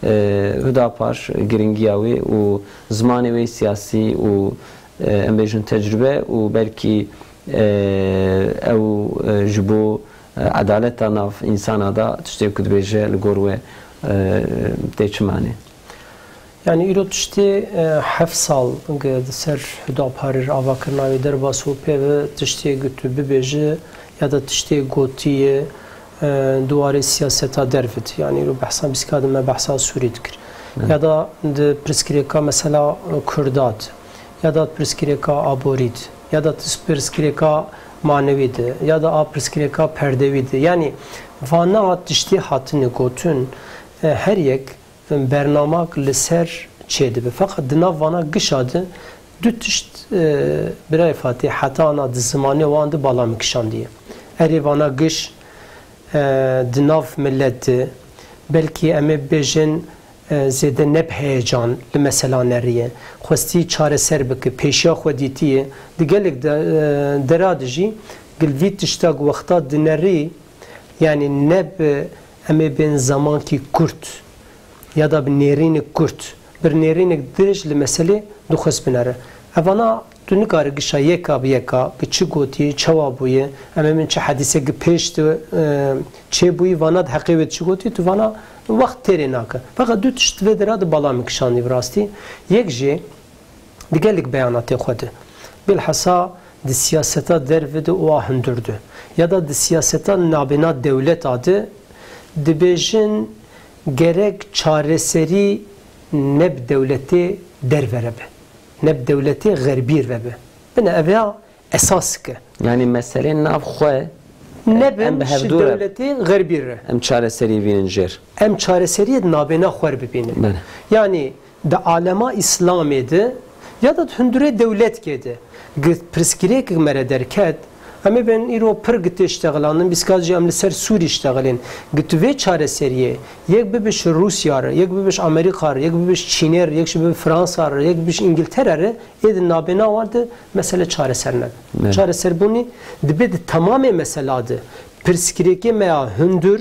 E, Hüdapar giringiya wê û zimanê wê siyasî û, e, em bêjin tecrube û belkî, e, ew, e, ji bo, e, edaleta nav însana da tiştê ku dibêje li gor we, e, tê çi manê? Yani îro tiştê, e, heft sal gi di ser Hüdaparê re avakirina wê derbas û pê ve tiştê gi tu bibêje ya da tiştê gotiye, e, di warê siyaseta derve de. Yani îro behsa bîstika de me behsa Sûrî dikir. Evet. Ya da di pirsgirêka mesela Kurda de, ya da di pirsgirêka aborî de, ya da di pirsgirêka manewî de, ya da a pirsgirêka perdewî de. Yani vana tiştê hatine gotin, e, her yek bernamak li ser çêdibe. Feqet di nav vana gişa de du tişt, e, birayê Fatî, heta ana di zimanê wan de bala min kişandiye. Erê vana giş, e, di nav milet de, belkî em ê bibêjin, e, zêde ne bi heyecan li mesela neriye. Xwestî çareser bike, pêşiya xwe dîtiye. Di gelek de, e, dera de jî gil vî tişta ku wexta dinerî, yani ne bi em ê bên zemankî kurt, ya da bi nêrînek kurt, bir nêrînek dirêj li meselê dixwest binere. Evana tu nikare gişa yeka bi yeka, ki çi gotiye, çawa bûye, em ê min çi hedîse ki pêş de, e, çêbûyî, vana di heqê wê çi gotiye, tu vana wext têrê nake. Feqet du tişt vê dera di bala min kişandî bi rastî. Yek jê di gelek beyanatê xwe de. Bilhesa di siyaseta derve de û a hundir de. Ya da di siyaseta nabêna dewleta de dibêjin gerek çareserî ne bi dewletê derve re be. Ne bi dewletê xerbî re be. Bine ev ya esas ke. Yani meselê nav xwe Ne em bin bi ji hevdû re dewletê xerbî re. Em çareserî vînin jêr. Em çareseriyê di nabêna xwe re bibînin. Bele. Yani di alema Îslamê de ya da di hundurê dewletkê de gi-, pirsgirêkek me re derket, em ê bên îro pir gi tê ştexelandin, bîskat jî em li ser Sûrî ştexelên. Gi tu vê çareseriyê yek bibiş Rûsya re, yek bibiş Amerîka re, yek bibiş Çînê re, yek jî bibiş Fransa re, yek bibiş Îngiltere re, ê di nabêna wan de mesele çareser nebe. Evet. Çareserbûnî dibe di temamê mesela de pirsgirêkê me ya hundur,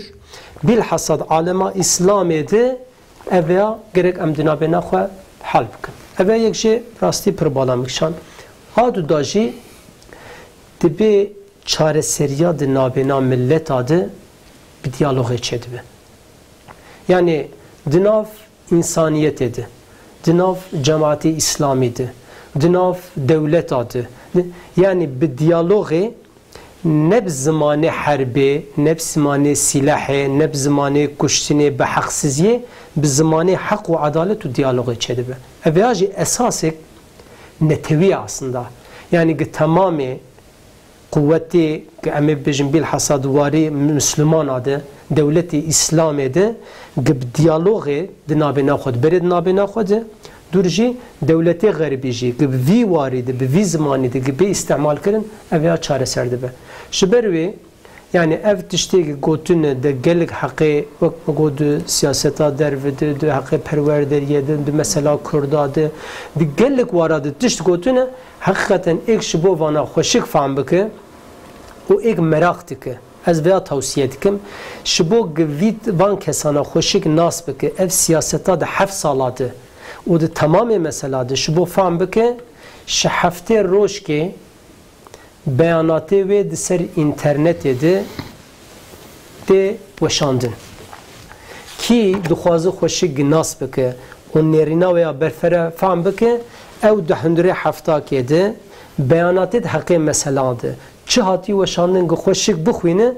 bilhassa di alema Îslamê de ev ya gerek em di nabêna xwe hal bikin. Ev ya yek jê rastî pir bala min kişand. A du da jî dibe çareseriya di nabêna mileta de bi diyalogê çêdibe. Yani di nav însaniyetê de, di nav cemaetê Îslamî de, di nav dewleta de, di, yani bi diyalogê Ne bi zimanê herbê, ne bi zimanê sîlehê, ne bi zimanê kuştinê, bi heqsiziyê, bi zimanê heq û edalet û diyalogê çêdibe. Ev ya jî esasek netewî ye aslında. Yanî gi temamê quwetê, gi em ê bibêjin bîlhesa di warê Mislimana de, dewletê Îslamê de, gi bi diyalogê di nabêna xwe de, berê di nabêna xwe de, dûr jî dewletê xeribî jî, gi bi vî warî de, bi vî zimanî de, gi bê îstihmalkirin, ev ya çareser dibe. Ji ber wê, yanî ev tiştê gi gotine de gelek heqê, wek me got, di siyaseta derve de, di heqê perwerderiyê de, di mesela Kurda de, di gelek wara de tişt gotine, heqîqeten êk ji bo vana xweşik fam bike û êk meraq dike. Ez vêya tewsiye dikim. Ji bo gi vî van kesana xweşik nas bike, ev siyaseta di heft sala de û di temamê mesela de ji bo fam bike, ji heftê rojkê beyanatê wê di ser înternetê de tê weşandin. Kî dixwaze xweşik nas bike û nêrîna wê ya berfere fam bike, ew di hundirê heftakê de beyanatê di heqê meselan de çi hatî weşandin gi xweşik bixwîne,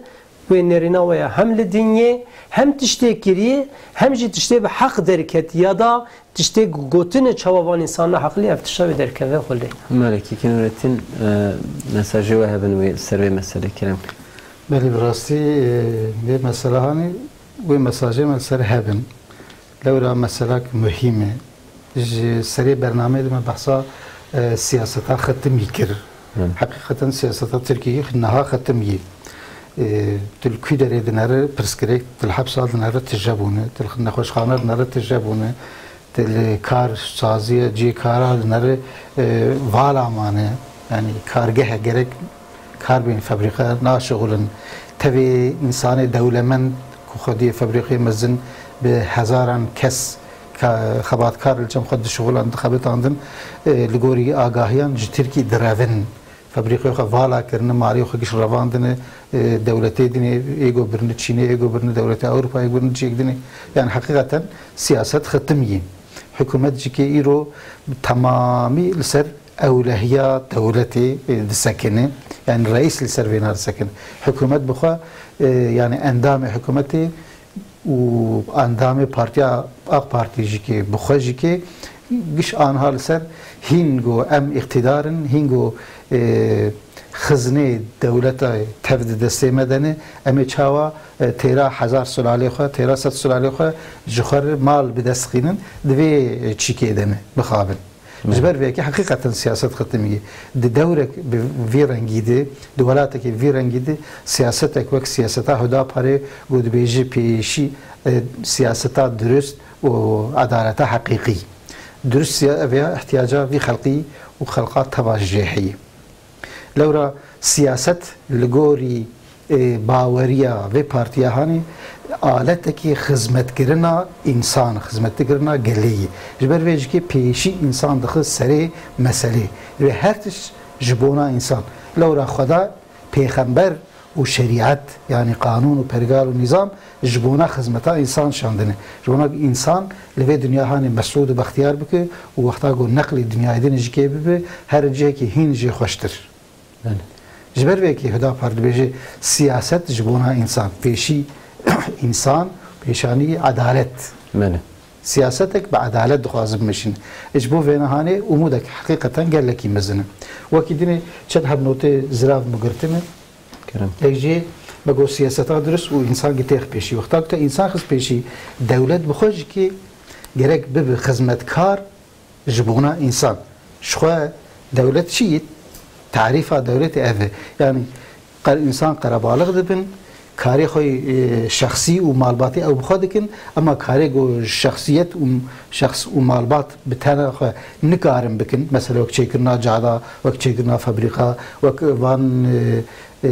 wê nêrîna wê ya hem li dinyê, hem tiştê kirî, hem jî tiştê bi heq derketiya da, tiştê gotine çawa van însana heqlî ev tişta wê derkeve xulê. Melekî Nurettin, e, mesajê we hebin wê ser vê meselê kerem. Belê, bi rastî, e, vê mesele hanî wê mesajê me li ser hebin. Lewra meselek muhîm e. Ji serê bernameyê de me behsa, e, siyaseta xetimî kir. Hı. Heqîqeten siyaseta Tirkiyeyê niha xetimî. E, tu li kû derê dinere pirsgirêk, tu li hepsa dinere tije bûne, tu li nexweşxane dinere tije bûne, tu li kar saziye cihê kara dinere, e, vala mane. Yanî kargeh e, gerek kar bên, febrîqe naşixulin. Tevê însanê dewlemend ku xwediyê febrîqê mezin bi hezaran kes ka-, xebatkar li cem xwe dişixulan, dixebitandin, e, li gorî agahiyan ji Tirkî direvin. Febrîqê xwe vala kirine, malê xwe giş revandine, e, dewletê dinê, êgo birine Çînê, êgo birine dewletê Ewropayê, êgo birine cihêk dinê. Yani heqîqeten siyaset xitim yî. Hikûmet jî ke îro bi temamî li ser ewlehiya dewletê, e, disekine. Yani reîs li ser vêna disekine. Hikûmet bi xwe, e, yani endamê hikûmetê û endamê partiya AK Partî jî ke bi xwe jî ke giş anha li ser hîn go em îqtîdar in, hîn go, e, xiznê dewleta tev di destê me de ne, em ê çawa, e, têra hezar sulalê xwe, têra sed sulalê xwe ji xwe re mal bi dest xînin, di vê çîkê de ne, bixabin. Ji ber vê yekê heqîqeten siyaset xitimî ye. Di dewrek bi vî rengî de, di welatekî vî rengî de, siyasetek wek siyaseta Hudaparê ku dibêje pêşî, e, siyaseta dirust û edaleta heqîqî. Dirust siya-, ev ya ihtiyaca vî xelqî û xelqa teva jê heye. Lewra siyaset li gorî, e, baweriya vê partiya hanê aletekî xizmetkirina însan, xizmetkirina gelê ye. Ji ber vê jî ke pêşî însan dixe serê meselê. Divê her tişt ji bona însan. Lewra Xweda, pêxember û şerîet, yanî qanûn û pergal û nîzam ji bona xizmeta însan şandine. Ji bona ku însan li vê dinya hanê mesûd û bextiyar bike û wexta ku neqlê dinyayê dinê jî kê bibe, here cihekî hîn jê xweştir. Belê. Ji ber vê yekê Hudapar dibêje, siyaset ji bona însan, pêşî însan, pêşanî edalet. Belê. Siyasetek bi edalet dixwaze bimeşîne. Ji bo vêna hanê umûdek heqîqeten gelekî mezin e. Wekî dinê çend heb notê zirav min girtine. Kerem. Yek jê me got siyaseta dirust û însan gi têx pêşî. Wexta ku te însan xist pêşî, dewlet bi xwe jî kê gerek bibe xizmetkar ji bona însan. Ji xwe dewlet çi ye? Tarîfa dewletê ev e. Yani qer-, însan qerebalix dibin, karê xwe, e, şexsî û malbatê ew bi xwe dikin, ema karê ku şexsiyet û şexs û malbat bi tena xwe nikarin bikin, mesela wek çêkirina cada, wek çêkirina febrîqa, wek van, e, e,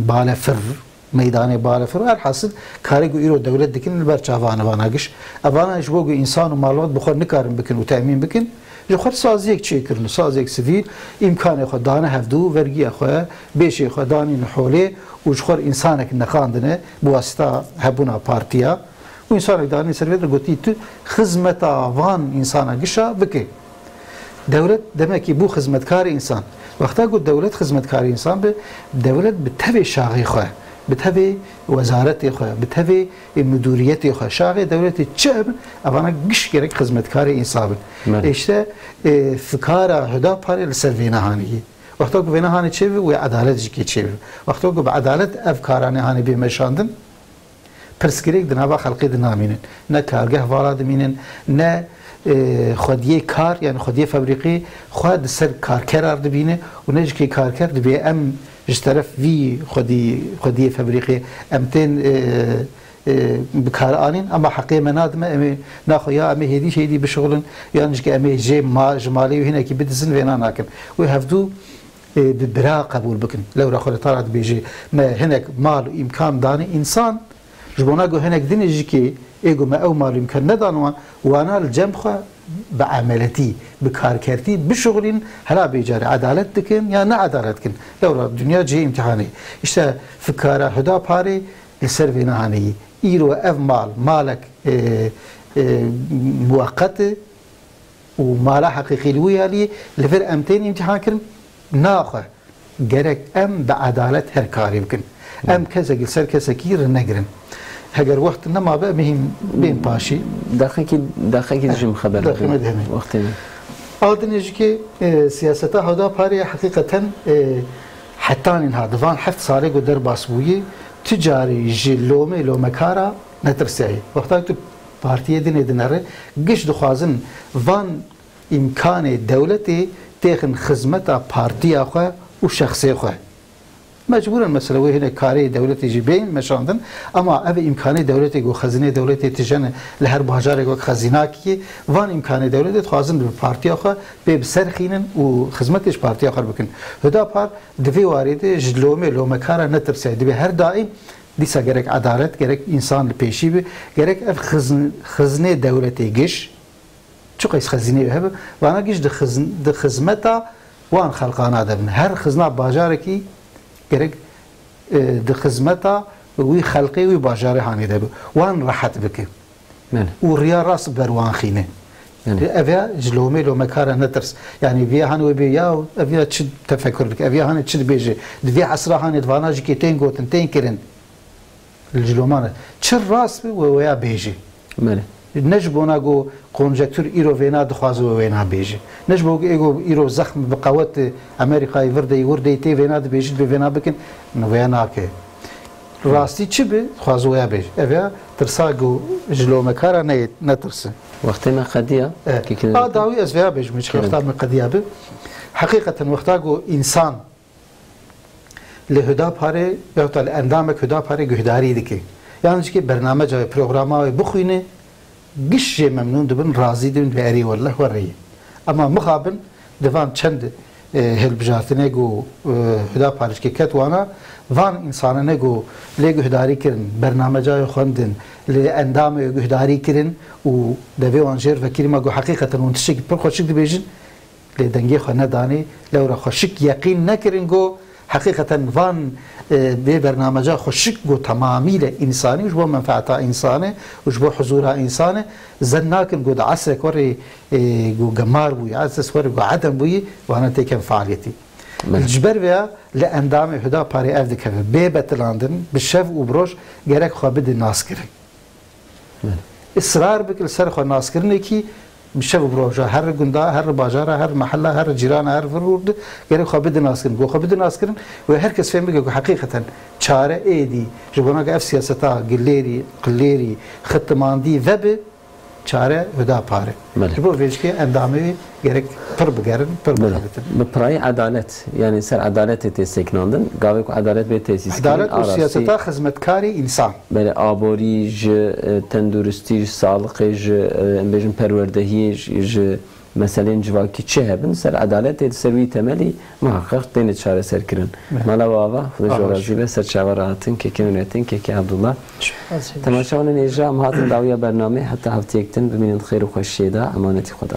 balefir, meydanê balefir, her hasil karê ku îro dewlet dikin li ber çavan e vana giş. Evana ji bo ku însan û malbat bi xwe nikarin bikin û temîn bikin, ji xwe saziyek çêkirin, saziyek sivîl, îmkanê xwe dane hevdû, vergiya xwe, bêşê xwe danîne holê û ji xwe însanek neqandine bi wasita hebûna partiya û însanek danîne ser vê de gotî tu xizmeta van însana gişa bike. Dewlet demekî bû xizmetkarê însan. Wexta ku dewlet xizmetkarê însan be, dewlet bi tevê şaxê xwe, bi tevê wezaretê xwe, bi tevê, e, midûriyetê xwe, şaxê dewletê çi hebin, evana giş gerek xizmetkarê însan bin. Belê. E, işte, e, fikara Hudaparê li ser vêna hanê ye. Wexta ku vêna hanê çêbibe, wê edalet jî kê çêbibe. Wexta ku bi edalet ev karanê hanê bê meşandin, pirsgirêk di nava xelkê de namînin. Ne kargeh vala dimînin, ne, e, xwediyê kar, yani xwediyê febrîqê xwe di ser karkerar dibîne û ne jî kê karker dibê em ji teref vî xwedî-, xwediyê febrîqê em tên, e, e, bi kar anîn, ama heqê me nadime, em ê naxwe ya em ê hêdî hêdî bişixulin, yan jî ke em ê jê ma-, ji malê wî hinekî bidizin, vêna nakin. Wê hevdû, e, bi bira qebûl bikin. Lewra xwe li tara dibêje, me hinek mal û îmkan danê însan, ji bona ku hinek dinê jî kê ê ku me ew mal û îmkan nedan wan, wana li cem xwe bi emeletî, bi karkertî bişuxulîn, hela bê carê edalet dikin ya ne edalet dikin. Lewra dinya cihê îmtihanê. Îşte fikara Hudaparê li ser vê nihanê yî. Îro ev mal, malek, e, e, muweqet e û mala heqîqî li wî alî li vir em tên îmtîhan kirin. Naxwe gerek em bi edalet her karî bikin. Em kesekî li ser kesekî rinegirin. Heger wext nemabe, em hîn bên paşî. Deqekî, deqekî dijim xeber. Deqê me diheme. Wextê me. A dinê jî ke, e, siyaseta Hudaparê heqîqeten, e, hetanî niha di van heft salê ku derbas bûyî, tu carî ji lomê lomekara netirsiyayî. Wexta tu partiyê dinê dinere, giş dixwazin van îmkanê dewletê têxin xizmeta partiya xwe û şexsê xwe. Mecbûren mesela wê hinek karê dewletê jî bên meşandin, ama ev îmkanê dewletê ku xezînê dewletê tijene li her bajarek wek xezînakî, van îmkanê dewletê dixwazin bi partiya xwe pê bi ser xînin û xizmetê ji partiya xwe bikin. Hudapar di vê warê de ji lomê lomekara netirse. Dibe her daîm dîsa gerek edalet, gerek însan li pêşî be, gerek ev xizn-, xiznê dewletê giş, çiqas xezînê wê hebe, vana giş di xizn-, di xizmeta wan xelqana de bin. Her xizna bajarekî gerek, e, di xizmeta wî xelqê wî bajarê hanê de be. Wan rehet bike. Belê. Û riya rast ber wan xîne. Belê. Ev ya ji lomê lomekara netirs. Yani vê hanê wê bê ya ev ya çi tefekur dike, ev ya hanê çi dibêje. Di vê esra hanê di vana jî kê tên gotin, tên kirin. Li ji lomane. Çi rast be wê wêya bêje. Belê. Ne ji bona ku konjektûr îro vêna dixwaze wê wêna bêje. Ne ji bo ku êgo îro zexm bi qewet Amerîkayê vir deyî, wir deyî tê vêna dibêjî, dibê vêna bikin, ne wêya nake. Rastî çi bi, dixwaze wêya bêje. Ev ya tirsa ku ji lomekara neyê, netirsin. Wextê me qediya. E, Kekine a dawî ez vêya bêjim, çi Kerem. Wexta me qediya bi. Heqîqeten wexta ku însan li Hudaparê, yahut li endamek Hudaparê guhdarî dike. Yan jî bername cayê programa wê bixwîne, giş jê memnûn dibin, razî dibin, dibê erê wellah we rê ye. Ema mixabin di van çend, e, hilbijartinê ku, e, Hudaparê jî ket wana, van însananê ku lê guhdarî kirin, bername cayê xwendin, li endamê guhdarî kirin û devê wan jêr vekirî me ku heqîqeten hûn tiştekî pir xweşik dibêjin, lê dengê xwe nedanê, lewra xweşik yeqîn nekirin ku heqîqeten van, e, vê bernameca xweşik ku temamîle însanî û ji bo menfeeta însanê û ji bo huzûra însanê zen nakin ku di esrek werê, e, ku gemar bûyî, esrek werê ku edem bûyî, vana têken fealiyetî. Belê. Ji ber vêya li endamê Hudaparê ev dikeve, bê betilandin, bi şev û bi roj gerek xwe bide naskirin. Belê. Israr bike li ser xwe naskirinekî bi şev û bi roja her gunda, her bajara, her mehela, her cîrana, her vir û di gerek xwe bide naskirin. Ku xwe bide naskirin wê her kes fêm bike ku heqîqeten çare êdî ji bona ku ev siyaseta gilêrî, qilêrî, xitimandî vebe, çare Hudaparê. Belê. Ji bo vê jî endamê wî gerek pir bigerin, pir Belê. bixebitin. Bi pirayî edalet, yani ser edaletê tê sekinandin. Gavê ku edalet bê tesîs kirin, Edalet û arastî siyaseta xizmetkarê însan. Belê, aborî, ji, e, tenduristî, ji saliqê, ji, e, em bêjin perwerdehiyê, ji, ji meselên civakî çi hebin, ser edaletê, ser wî temelî muheqeq têne çareserkirin. Belê. Mala we ava, Xuda ji we Ava razî be, ser çava re hatin, kekê Nûrettin, kekê Abdullah. Temaşevanên hêja, em hatin dawiya bernameyê, heta hefteyek din, bimînin di xêr û xweşiyê de, emanetî Xweda.